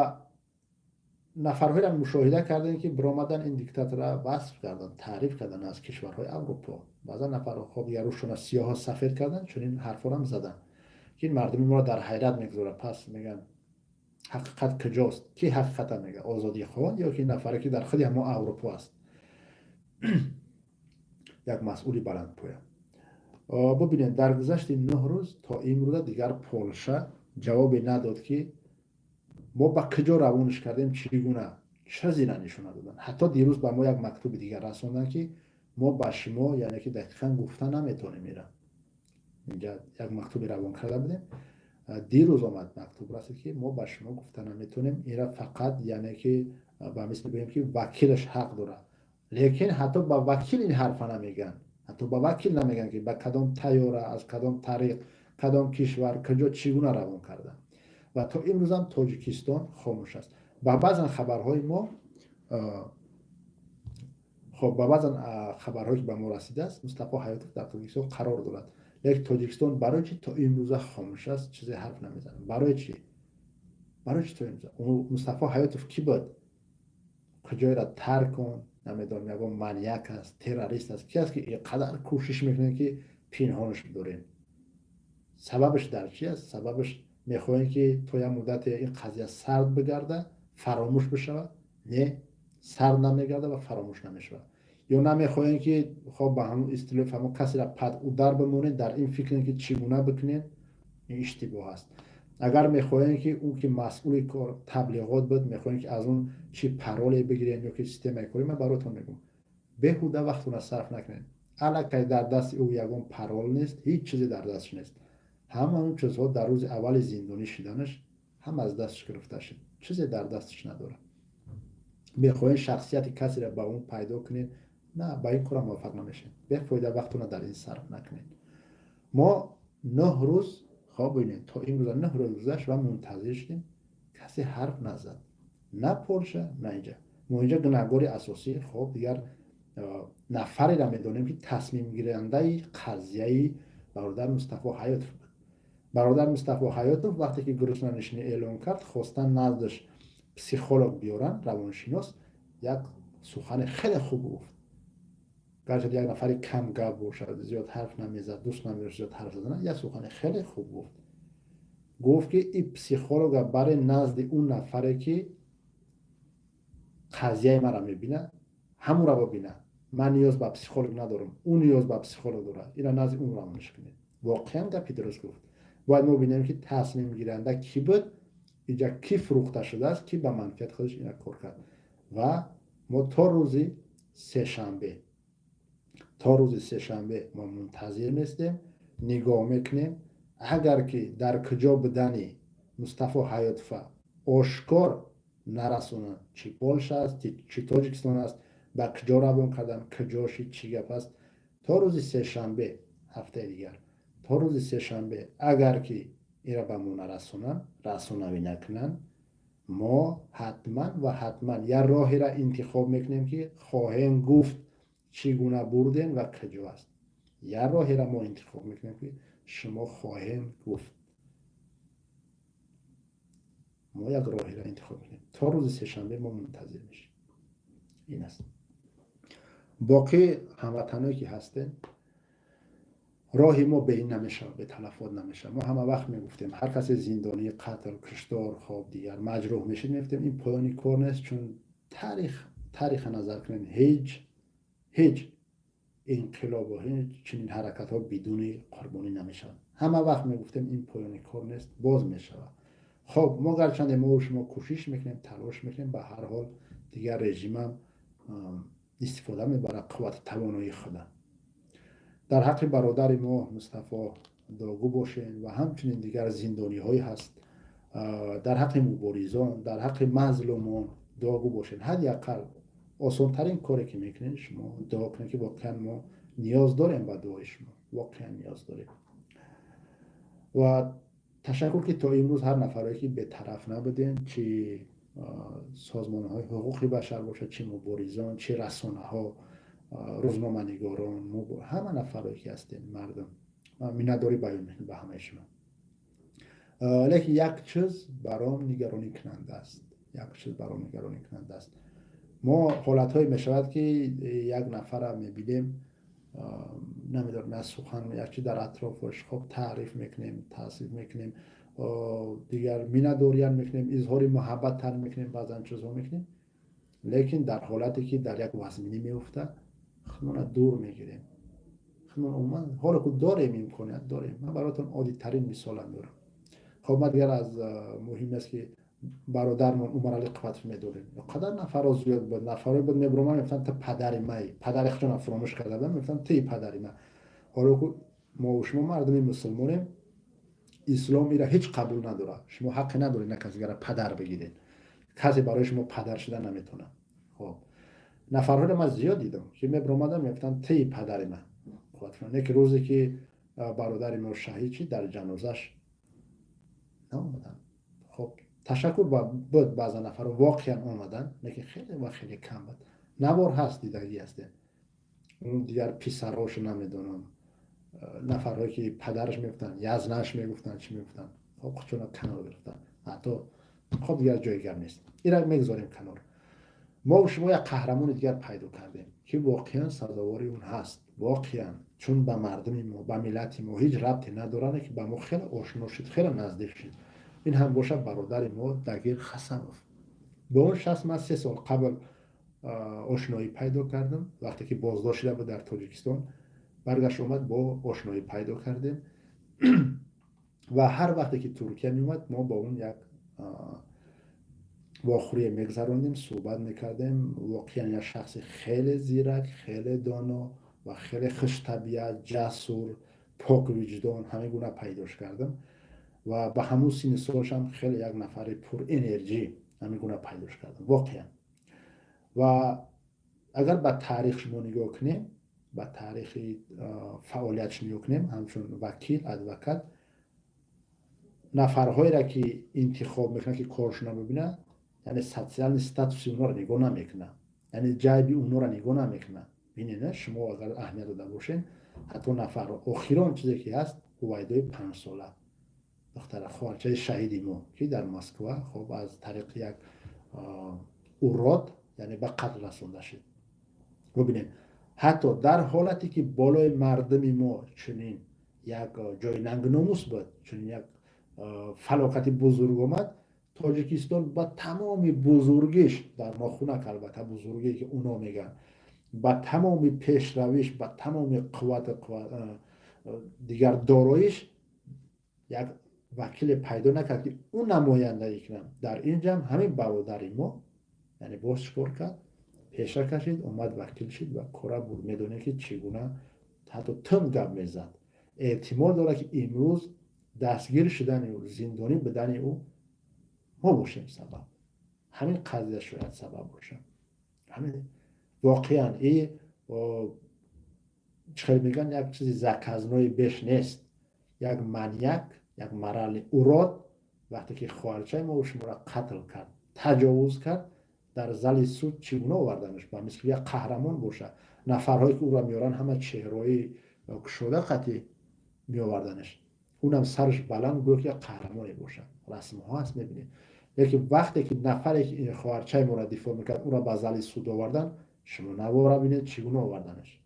нафарҳоеро мушоҳида кардем, ки биромадан, ин диктатора васф карданд, таъриф карданд аз кишварҳои Аврупо. Баъзан нафарҳо, хоб, дигар рӯшона сиёҳо сафед карданд, чунин ҳарфҳоам заданд, ки ин мардуми моро дар ҳайрат мегузорад. Пас мегӯянд, ҳақиқат куҷост? Ки ҳақиқата мегӯяд, озодихоҳон ё ки нафаре, ки дар худи ҳамон Аврупо аст, як масъули баландпоя? Бубинед, дар гузашти 9 рӯз то имрӯза дигар Полша ҷавобе надод, ки мо ба куҷо равониш кардем, чӣ гуна, чизеро нишон надоданд. Ҳатто дирӯз ба мо як мактуби дигар расонданд, ки мо ба шумо, яъне ки дақиқан гуфта наметавонем. Ира инҷа як мактуби равон карда будем, дирӯз омад, мактуб расид, ки мо ба шумо гуфта наметавонем ира, фақат, яъне ки ба мисли бигӯем, ки вакилаш ҳақ дорад. Лекин ҳатто ба вакил ин ҳарфа намегӯянд, ҳатто ба вакил намегӯянд, ки ба кадом тайёра, аз кадом тариқ, кадом кишвар, куҷо, чӣ гуна равон карданд. Ва то имрӯзам Тоҷикистон хомӯш аст. Ба баъзан хабарҳои мо, хоб, ба баъзан хабарҳое, ки ба мо расидааст, Мустафо Ҳаётов дар Тоҷикистон қарор дорад. Лекин Тоҷикистон барои чӣ то имрӯза хомӯш аст, чизе ҳарф намезанад? Барои чӣ, барои чӣ то имрӯза? Мустафо Ҳаётов кӣ буд? Куҷоеро тарк кун, намедонам, ягон маньяк аст, террорист аст, ки аст, ки инқадар кӯшиш мекунем, ки пинҳонаш бидорем? Сабабаш дар чи аст? Сабабаш, мехоҳем, ки то як муддате ин қазия сард бигарда, фаромӯш бишавад? Не, сард намегарда ва фаромӯш намешавад. Ё намехоҳем, ки, хоб, ба ҳамон истилоҳи ҳамон касеро под удар бимонед, дар ин фикрем, ки чӣ гуна бикунем? Ин иштибоҳ аст. Агар мехоҳем, ки ӯ, ки масъули кор таблиғот буд, мехоҳем, ки аз он чӣ пароле бигирем ё ки системаи кори, ман баротон мегӯм, беҳуда вақтона сарф накунед. Аллакай дар дасти ӯ ягон парол нест, ҳеҷ чизе дар дасташ нест. Ҳама он чизҳо дар рӯзи аввали зиндонӣ шиданаш ҳам аз дасташ гирифта шуд, чизе дар дасташ надорад. Мехоҳем шахсияти касеро ба он пайдо кунед? На, ба ин кора муваффақ намешавед. Бефоида вақтона дар ин сарф накунед. Мо 9 рӯз, хоб, бибинед, то имрӯза 9 рӯз гузашт ва мунтазир шудем, касе ҳарф назад, на Полша, на инҷа. Мо инҷа гунаҳгори асосӣ, хоб, дигар нафареро медонем, ки тасмимгирандаи қазияи бародар Мустафо Ҳаётов буд. Бародар Мустафо Ҳаётов вақте ки гуруснанишинӣ эълон кард, хостан наздаш психолог биёранд, равоншинос. Як сухани хеле хуб гуфт. Гарчанд як нафари камгап бошад, зиёд ҳарф намезад, дӯст намедошт зиёд ҳарф задан, як сухани хеле хуб гуфт. Гуфт, ки и психолога баре назди он нафаре, ки қазияи маро мебинад, ҳамонро бибинад. Ман ниёз ба психолог надорам, ӯ ниёз ба психолог дорад, ира назди ӯ равониш кунед. Воқеан гапи дуруст гуфт. Бояд мо бинем, ки тасмимгиранда кӣ буд инҷа, кӣ фурӯхта шудааст, кӣ ба манфиати худаш ина кор кард. Ва мо то рӯзи сешанбе мо мунтазир местем, нигоҳ мекунем. Агар ки дар куҷо будани Мустафо Ҳаётова ошкор нарасонанд, чӣ Полша аст, чӣ Тоҷикистон аст, ба куҷо равон кардан, куҷо шид, чӣ гап аст, то рӯзи сешанбе, ҳафтаи дигар, то рӯзи сешанбе агар ки инро ба мо нарасонанд, расонавӣ накунанд, мо ҳатман ва ҳатман як роҳеро интихоб мекунем, ки хоҳем гуфт. Чӣ гуна бурдем ва куҷо аст? Як роҳеро мо интихоб мекунем, ки шумо хоҳем гуфт. Мо як роҳеро интихоб мекунем. То рӯзи сешанбе мо мунтазир мешем. Ин аст. Боқӣ ҳамватаное, ки ҳастем, роҳи мо бе ин намешавад, бе талафот намешавад. Мо ҳама вақт мегуфтем, ҳар касе зиндонӣ, қатл, куштор, хоб, дигар маҷрӯҳ мешид, мегуфтем, ин поёни кор нест, чун тариха назар кунем, ҳеҷ инқилобу ҳеҷ чунин ҳаракатҳо бидуни қурбонӣ намешавад. Ҳама вақт мегуфтем, ин поёни кор нест, боз мешавад. Хоб, мо гарчанде мо шумо кӯшиш мекунем, талош мекунем, ба ҳар ҳол дигар режимам истифода мебарад қуввати тавоноии худа. Дар ҳаққи бародари мо Мустафо дуогӯ бошем ва ҳамчунин дигар зиндониҳое ҳаст, дар ҳаққи муборизон, дар ҳаққи мазлумон дуогӯ бошем. Ҳадди ақал осонтарин коре, ки мекунед, шумо дуо кунед, ки воқеан мо ниёз дорем ба дуои шумо, воқеан ниёз дорем. Ва ташаккур, ки то имрӯз ҳар нафаре, ки бетараф набудем, чи созмонҳои ҳуқуқи башар бошад, чи муборизон, чи расонаҳо, рӯзноманигорон, ҳама нафарое, ки ҳастем, мардум, миннатдорӣ баён мекунем ба ҳамаи шумо. Лекин як чиз баром нигаронӣ кунанда аст, як чиз баром нигаронӣ кунанда аст. Мо ҳолатҳое мешавад, ки як нафара мебинем, намедонам, аз сухан як чи дар атрофаш, хоб, таъриф мекунем, таъсир мекунем, дигар миннатдориям мекунем, изҳори муҳаббаттар мекунем, баъзан чизҳо мекунем, лекин дар ҳолате, ки дар як вазминӣ меуфтад, худмона дур мегирем. Худмон умуман, ҳоло ку дорем, имконият дорем. Ман бароятон оддитарин мисолам меорам. Хоб, ман дигар аз муҳим аст, ки бародармон Умарали Қувватов медорем. Қадар нафарро зиёд буд, нафарое буд, мебуроман, мегуфтанд, ту падари май. Падари худшона фуромӯш карда буданд, мегуфтанд, туи падари ма. Ҳоло ку мо шумо мардуми мусулмонем, ислом ира ҳеҷ қабул надорад. Шумо ҳаққе надоред на касигара падар бигиред, касе барои шумо падар шуда наметавонад. Хоб, нафарҳоро ман зиёд дидам, ки мебиромадам, мегуфтанд, туи падари ман. Не ки рӯзе, ки бародари мо шаҳид шид, дар ҷанозаш наомаданд. Хоб, ташаккур буд, баъза нафарҳо воқеан омаданд, лекин хеле ва хеле кам буд. Навор ҳаст, дидагӣ ҳастем. Он дигар писарҳошо намедонам, нафарҳое, ки падараш мегуфтанд, язнаш мегуфтанд, чӣ мегуфтанд, хоб, худшона канор гирифтанд ҳатто. Хоб, дигар ҷои гап нест, ира мегузорем канор. Мо шумо як қаҳрамони дигар пайдо кардем, ки воқеан сазовори он ҳаст, воқеан, чун ба мардуми мо, ба миллати мо ҳеҷ рабте надорад, ки ба мо хеле ошно шуд, хеле наздик шуд. Ин ҳам бошад бародари мо Дагир Хасанов. Бо он шахс ман 3 сол қабл ошноӣ пайдо кардам, вақте ки боздошт шуда буд дар Тоҷикистон, баргашт омад, бо ошноӣ пайдо кардем ва ҳар вақте ки Туркия меомад, мо бо он як вохӯрие мегузаронидем, суҳбат мекардем. Воқеан як шахси хеле зирак, хеле доно ва хеле хуштабиат, ҷасур, поквиҷдон ҳамин гуна пайдош кардам ва ба ҳамун синни солашам хеле як нафари пурэнерҷӣ ҳамин гуна пайдош кардам воқеан. Ва агар ба таърих шумо нигоҳ кунем, ба таърихи фаъолиятш нигоҳ кунем, ҳамчун вакил, адвокат, нафарҳоеро, ки интихоб мекунад, ки коршона бибинад, яъне социальный статуси онҳоро нигоҳ намекунад, яъне ҷайби онҳоро нигоҳ намекунад. Бинед, шумо агар аҳамият дода бошед, ҳатто нафар охирон чизе, ки ҳаст, Ҳувайдои 5-сола, духтара хоҳарчаи шаҳиди мо, ки дар Москва, хоб, аз тариқи як урод, яъне ба қатл расонда шуд. Бубинед, ҳатто дар ҳолате, ки болои мардуми мо чунин як ҷои нангномус буд, чунин як фалокати бузург омад, Тоҷикистон ба тамоми бузургиш, дар нохунак албатта бузургие, ки уно мегӯянд, ба тамоми пешравиш, ба тамоми қуввати дигар дороиш, як вакиле пайдо накард, ки ӯ намояндагӣ кунад. Дар ин ҷамъ ҳамин бародари мо, яъне боз чӣ кор кард? Пеша кашид, омад, вакил шид ва кора буд. Медонем, ки чӣ гуна ҳатто тунд гап мезад. Эҳтимол дорад, ки имрӯз дастгир шудани ӯ, зиндонӣ будани ӯ мо бошем сабаб, ҳамин қазия шояд сабаб бошад. Ҳамин воқеан и чӣ хел мегӯянд, як чизи заказной беш нест. Як маньяк, як моральный урод, вақте ки хоҳарчаи мо шуморо қатл кард, таҷовуз кард. Дар зали суд чӣ гуна оварданаш, ба мисли як қаҳрамон боша. Нафарҳое, ки ӯро меоранд, ҳама чеҳраҳои кушода қатӣ меоварданаш, унам сараш баланд, гӯё ки як қаҳрамоне бошад. Расмҳо ҳаст, мебинед. Лекин вақте ки нафаре, ки ин хоҳарчаи моро дифоъ мекард, ӯро ба зали суд овардан, шумо навора бинед, чӣ гуна оварданаш.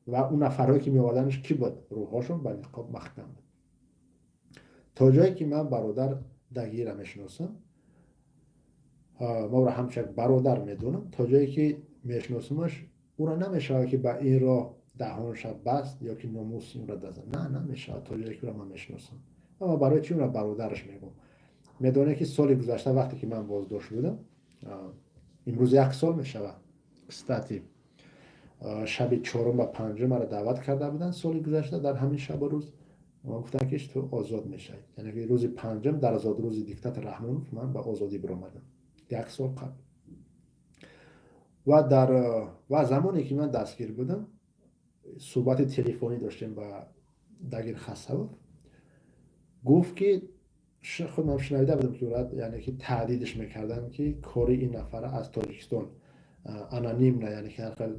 Ва он нафарҳое, ки меоварданаш, кӣ буд? Рӯҳошон ба ниқоб маҳкам буд. То ҷое ки ман бародар Дагира мешиносам, ма ӯро ҳамчун як бародар медонам, то ҷое ки мешиносамаш, ӯро намешавад, ки ба ин роҳ даҳонша баст ё ки номуси ӯро даза. На, намешавад, то ҷое ки ӯро ман мешиносам. Ама барои чӣ ӯро бародараш мегӯм? Медонед, ки соли гузашта, вақте ки ман боздошт будам, имрӯз як сол мешавад, кстати, шаби чорум ба панҷум маро даъват карда буданд. Соли гузашта дар ҳамин шабу рӯз гуфтанд, ки ту озод мешавӣ. Яъне ки рӯзи панҷум, дар зодрӯзи диктатор Раҳмонов, ман ба озодӣ биромадам як сол қабл. Ва дар ва замоне ки ман дастгир будам, суҳбати телефонӣ доштем ба Дагир Хасавов. Гуфт, ки худам шунавида будам, ки яъне ки таҳдидш мекарданд, ки кори ин нафара аз Тоҷикистон анонимно, яъне ки ҳар хел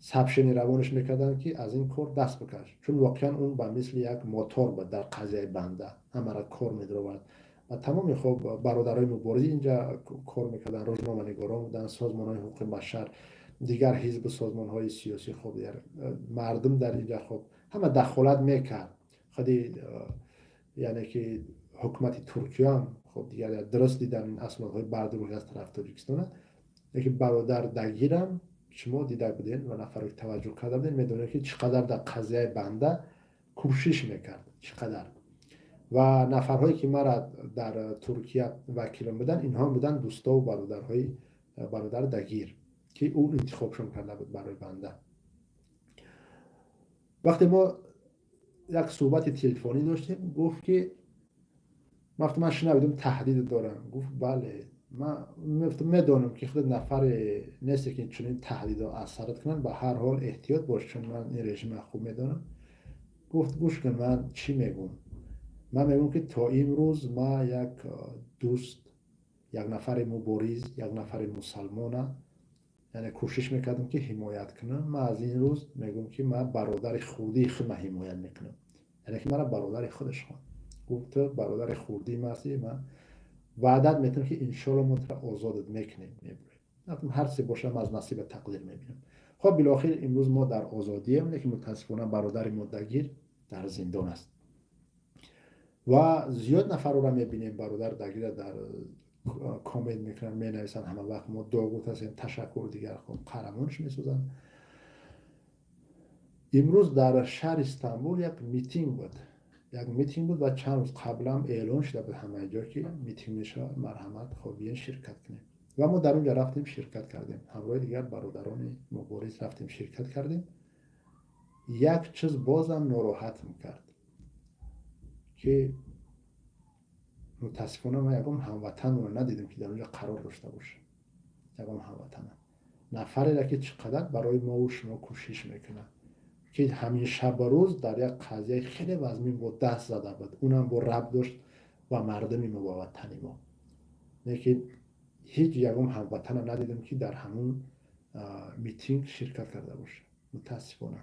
сообщение равонаш мекарданд, ки аз ин кор даст бикаш, чун воқеан он ба мисли як мотор буд дар қазияи банда, ҳамаро кор медаровард. Ва тамоми, хоб, бародарои муборизӣ инҷа кор мекарданд, рӯзноманигорон буданд, созмонҳои ҳуқуқи башар, дигар ҳизбу созмонҳои сиёсӣ, хоб, мардум дар инҷа, хоб, ҳама дахолат мекард. Худи, яъне ки, ҳукумати Туркияам, хоб, дигар дуруст дидан ин аснодҳои бардурӯғи аз тарафи Тоҷикистона. Лекин бародар Дагирам шумо дида будем ва нафаре, ки таваҷҷӯҳ карда будем, медонед, ки чӣ қадар дар қазияи банда кӯшиш мекард, чӣ қадар. Ва нафарҳое, ки мара дар Туркия вакилон буданд, инҳо буданд дӯстову бародарҳои бародар Дагир, ки ӯ интихобшон карда буд барои банда. Вақте мо як суҳбати телефонӣ доштем, гуфт, ки ман шунавидам, таҳдид дорам. Гуфт: «Бале, ман медонам, ки худат нафаре несте, ки чунин таҳдидо асарат кунанд. Ба ҳар ҳол эҳтиёт бош, чун ман ин режима хуб медонам». Гуфт: «Гӯш кун, ман чӣ мегӯм. Ман мегӯм, ки то имрӯз ман як дӯст, як нафари мубориз, як нафари мусалмона, яъне, кӯшиш мекардам, ки ҳимоят кунам. Ман аз ин рӯз мегӯм, ки ман бародари хурдии худма ҳимоят мекунам». Яъне ки мара бародари худаш хонд. Гуфт: «Ту бародари хурдии ман ҳастӣ, ман ваъдат метавам, ки иншоалло мо тура озодат мекунем, мебурем. Ҳар чизе бошам, аз насиба тақдир мебинам». Хоб, билохир имрӯз мо дар озодием, лекин мутаассифона бародари мо Дагир дар зиндон аст. Ва зиёд нафарро мебинем, бародар Дагира дар коммент мекунанд, менависанд: «Ҳама вақт мо догут ҳастем, ташаккур», дигар, хоб, қаҳрамонш месозанд. Имрӯз дар шаҳри Истанбул як митинг буд, як митинг буд ва чанд рӯз қаблам эълон шуда буд ҳамаи ҷо, ки митинг мешавад, марҳамат, хоб, биён, ширкат кунем. Ва мо дар он ҷо рафтем, ширкат кардем, ҳамроҳи дигар бародарони мубориз рафтем, ширкат кардем. Як чиз бозам нороҳатм кард, ки мутаассифона ман ягон ҳамватанро надидам, ки дар он ҷо қарор дошта бошад. Ягон ҳамватана, нафареро, ки чӣ қадар барои мову шумо кӯшиш мекунад, ки ҳамин шабу рӯз дар як қазияи хеле вазмин бо даст зада буд, унам бо рабт дошт ба мардуми мо, ба ватани мо, лекин ҳеҷ ягон ҳамватана надидам, ки дар ҳамун митинг ширкат карда бошад. Мутаассифона,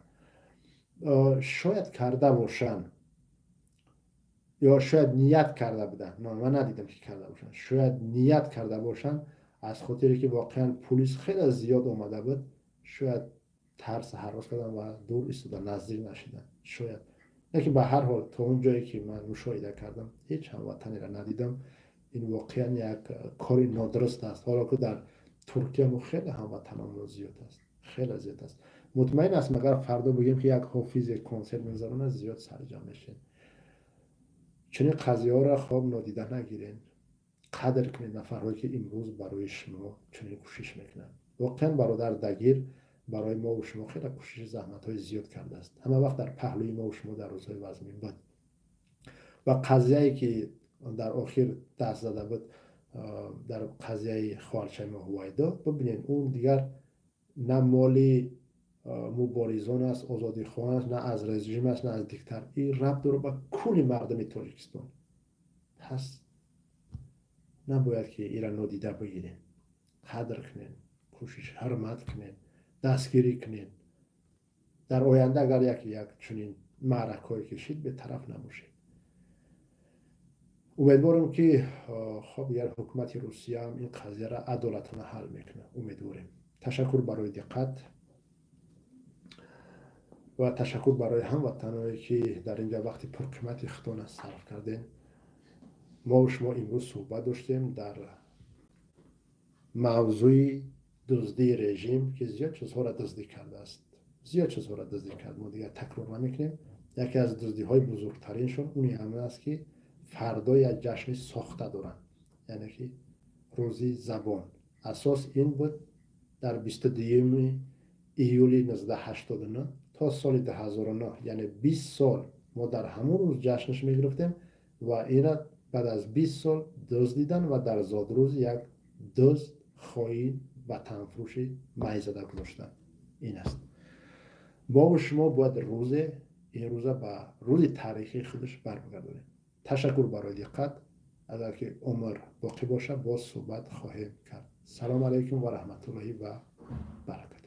шояд карда бошанд ё шояд ният карда буданд. Ман надидам, ки карда бошанд. Шояд ният карда бошанд, аз хотире ки воқеан пулис хеле зиёд омада буд, шояд тарс, ҳарос карданд ва дур истода, наздик нашиданд шояд. Лекин ба ҳар ҳол, то он ҷое ки ман мушоҳида кардам, ҳеҷ ҳамватанеро надидам. Ин воқеан як кори нодуруст аст, ҳоло ки дар Туркия мо хеле ҳамватанонмо зиёд аст, хеле зиёд аст. Мутмаин астам, агар фардо бигӯем, ки як ҳофизе консерт мегузаронад, зиёд сарҷамъ мешед. Чунин қазияҳоро, хоб, нодида нагиред, қадр кунед нафарҳое, ки имрӯз барои шумо чунин кӯшиш мекунанд. Воқеан бародар Дагир барои мову шумо хеле кӯшиши заҳматҳои зиёд кардааст, ҳама вақт дар паҳлӯи мову шумо дар рӯзҳои вазмин буд. Ва қазияе, ки дар охир даст зада буд, дар қазияи хоҳарчаи мо Ҳувайдо, бибинед, он дигар на моли муборизон аст, озодихоҳон аст, на аз режим аст, на аз диктатор. Ин рабт дорад ба кулли мардуми Тоҷикистон. Пас набояд, ки ира нодида бигирем. Қадр кунед, кӯшиш, ҳурмат кунед, дастгирӣ кунед. Дар оянда агар як чунин маъракҳое кишид, бетараф набошед. Умедворем, ки хоб дигар ҳукумати Русияам ин қазияро адолатона ҳал мекунад, умедворем. Ташаккур барои диққат ва ташаккур барои ҳамватаное, ки дар инҷа вақти пурқимати худтона сарф кардем. Мо шумо имрӯз суҳбат доштем дар мавзӯи дуздии режим, ки зиёд чизҳоро дуздӣ кардааст, зиёд чизҳоро дуздӣ кард. Мо дигар такрор намекунем. Яке аз дуздиҳои бузургтариншон уни ҳамин аст, ки фардо як ҷашни сохта доранд, яъне ки Рӯзи забон. Асос ин буд: дар 22 июли 1989 то соли 2009, яъне 20 сол мо дар ҳамон рӯз ҷашнаш мегирифтем ва ина баъд аз 20 сол дуздидан ва дар зодрӯзи як дузд, хоин, ватанфурӯши майзада гузоштанд. Ин аст. Мову шумо бояд рӯзе ин рӯза ба рӯзи таърихии худаш барбигардонем. Ташаккур барои диққат. Агар ки умр боқӣ бошад, боз суҳбат хоҳем кард. Салому алайкум ва раҳматуллоҳи ва баракатуҳ.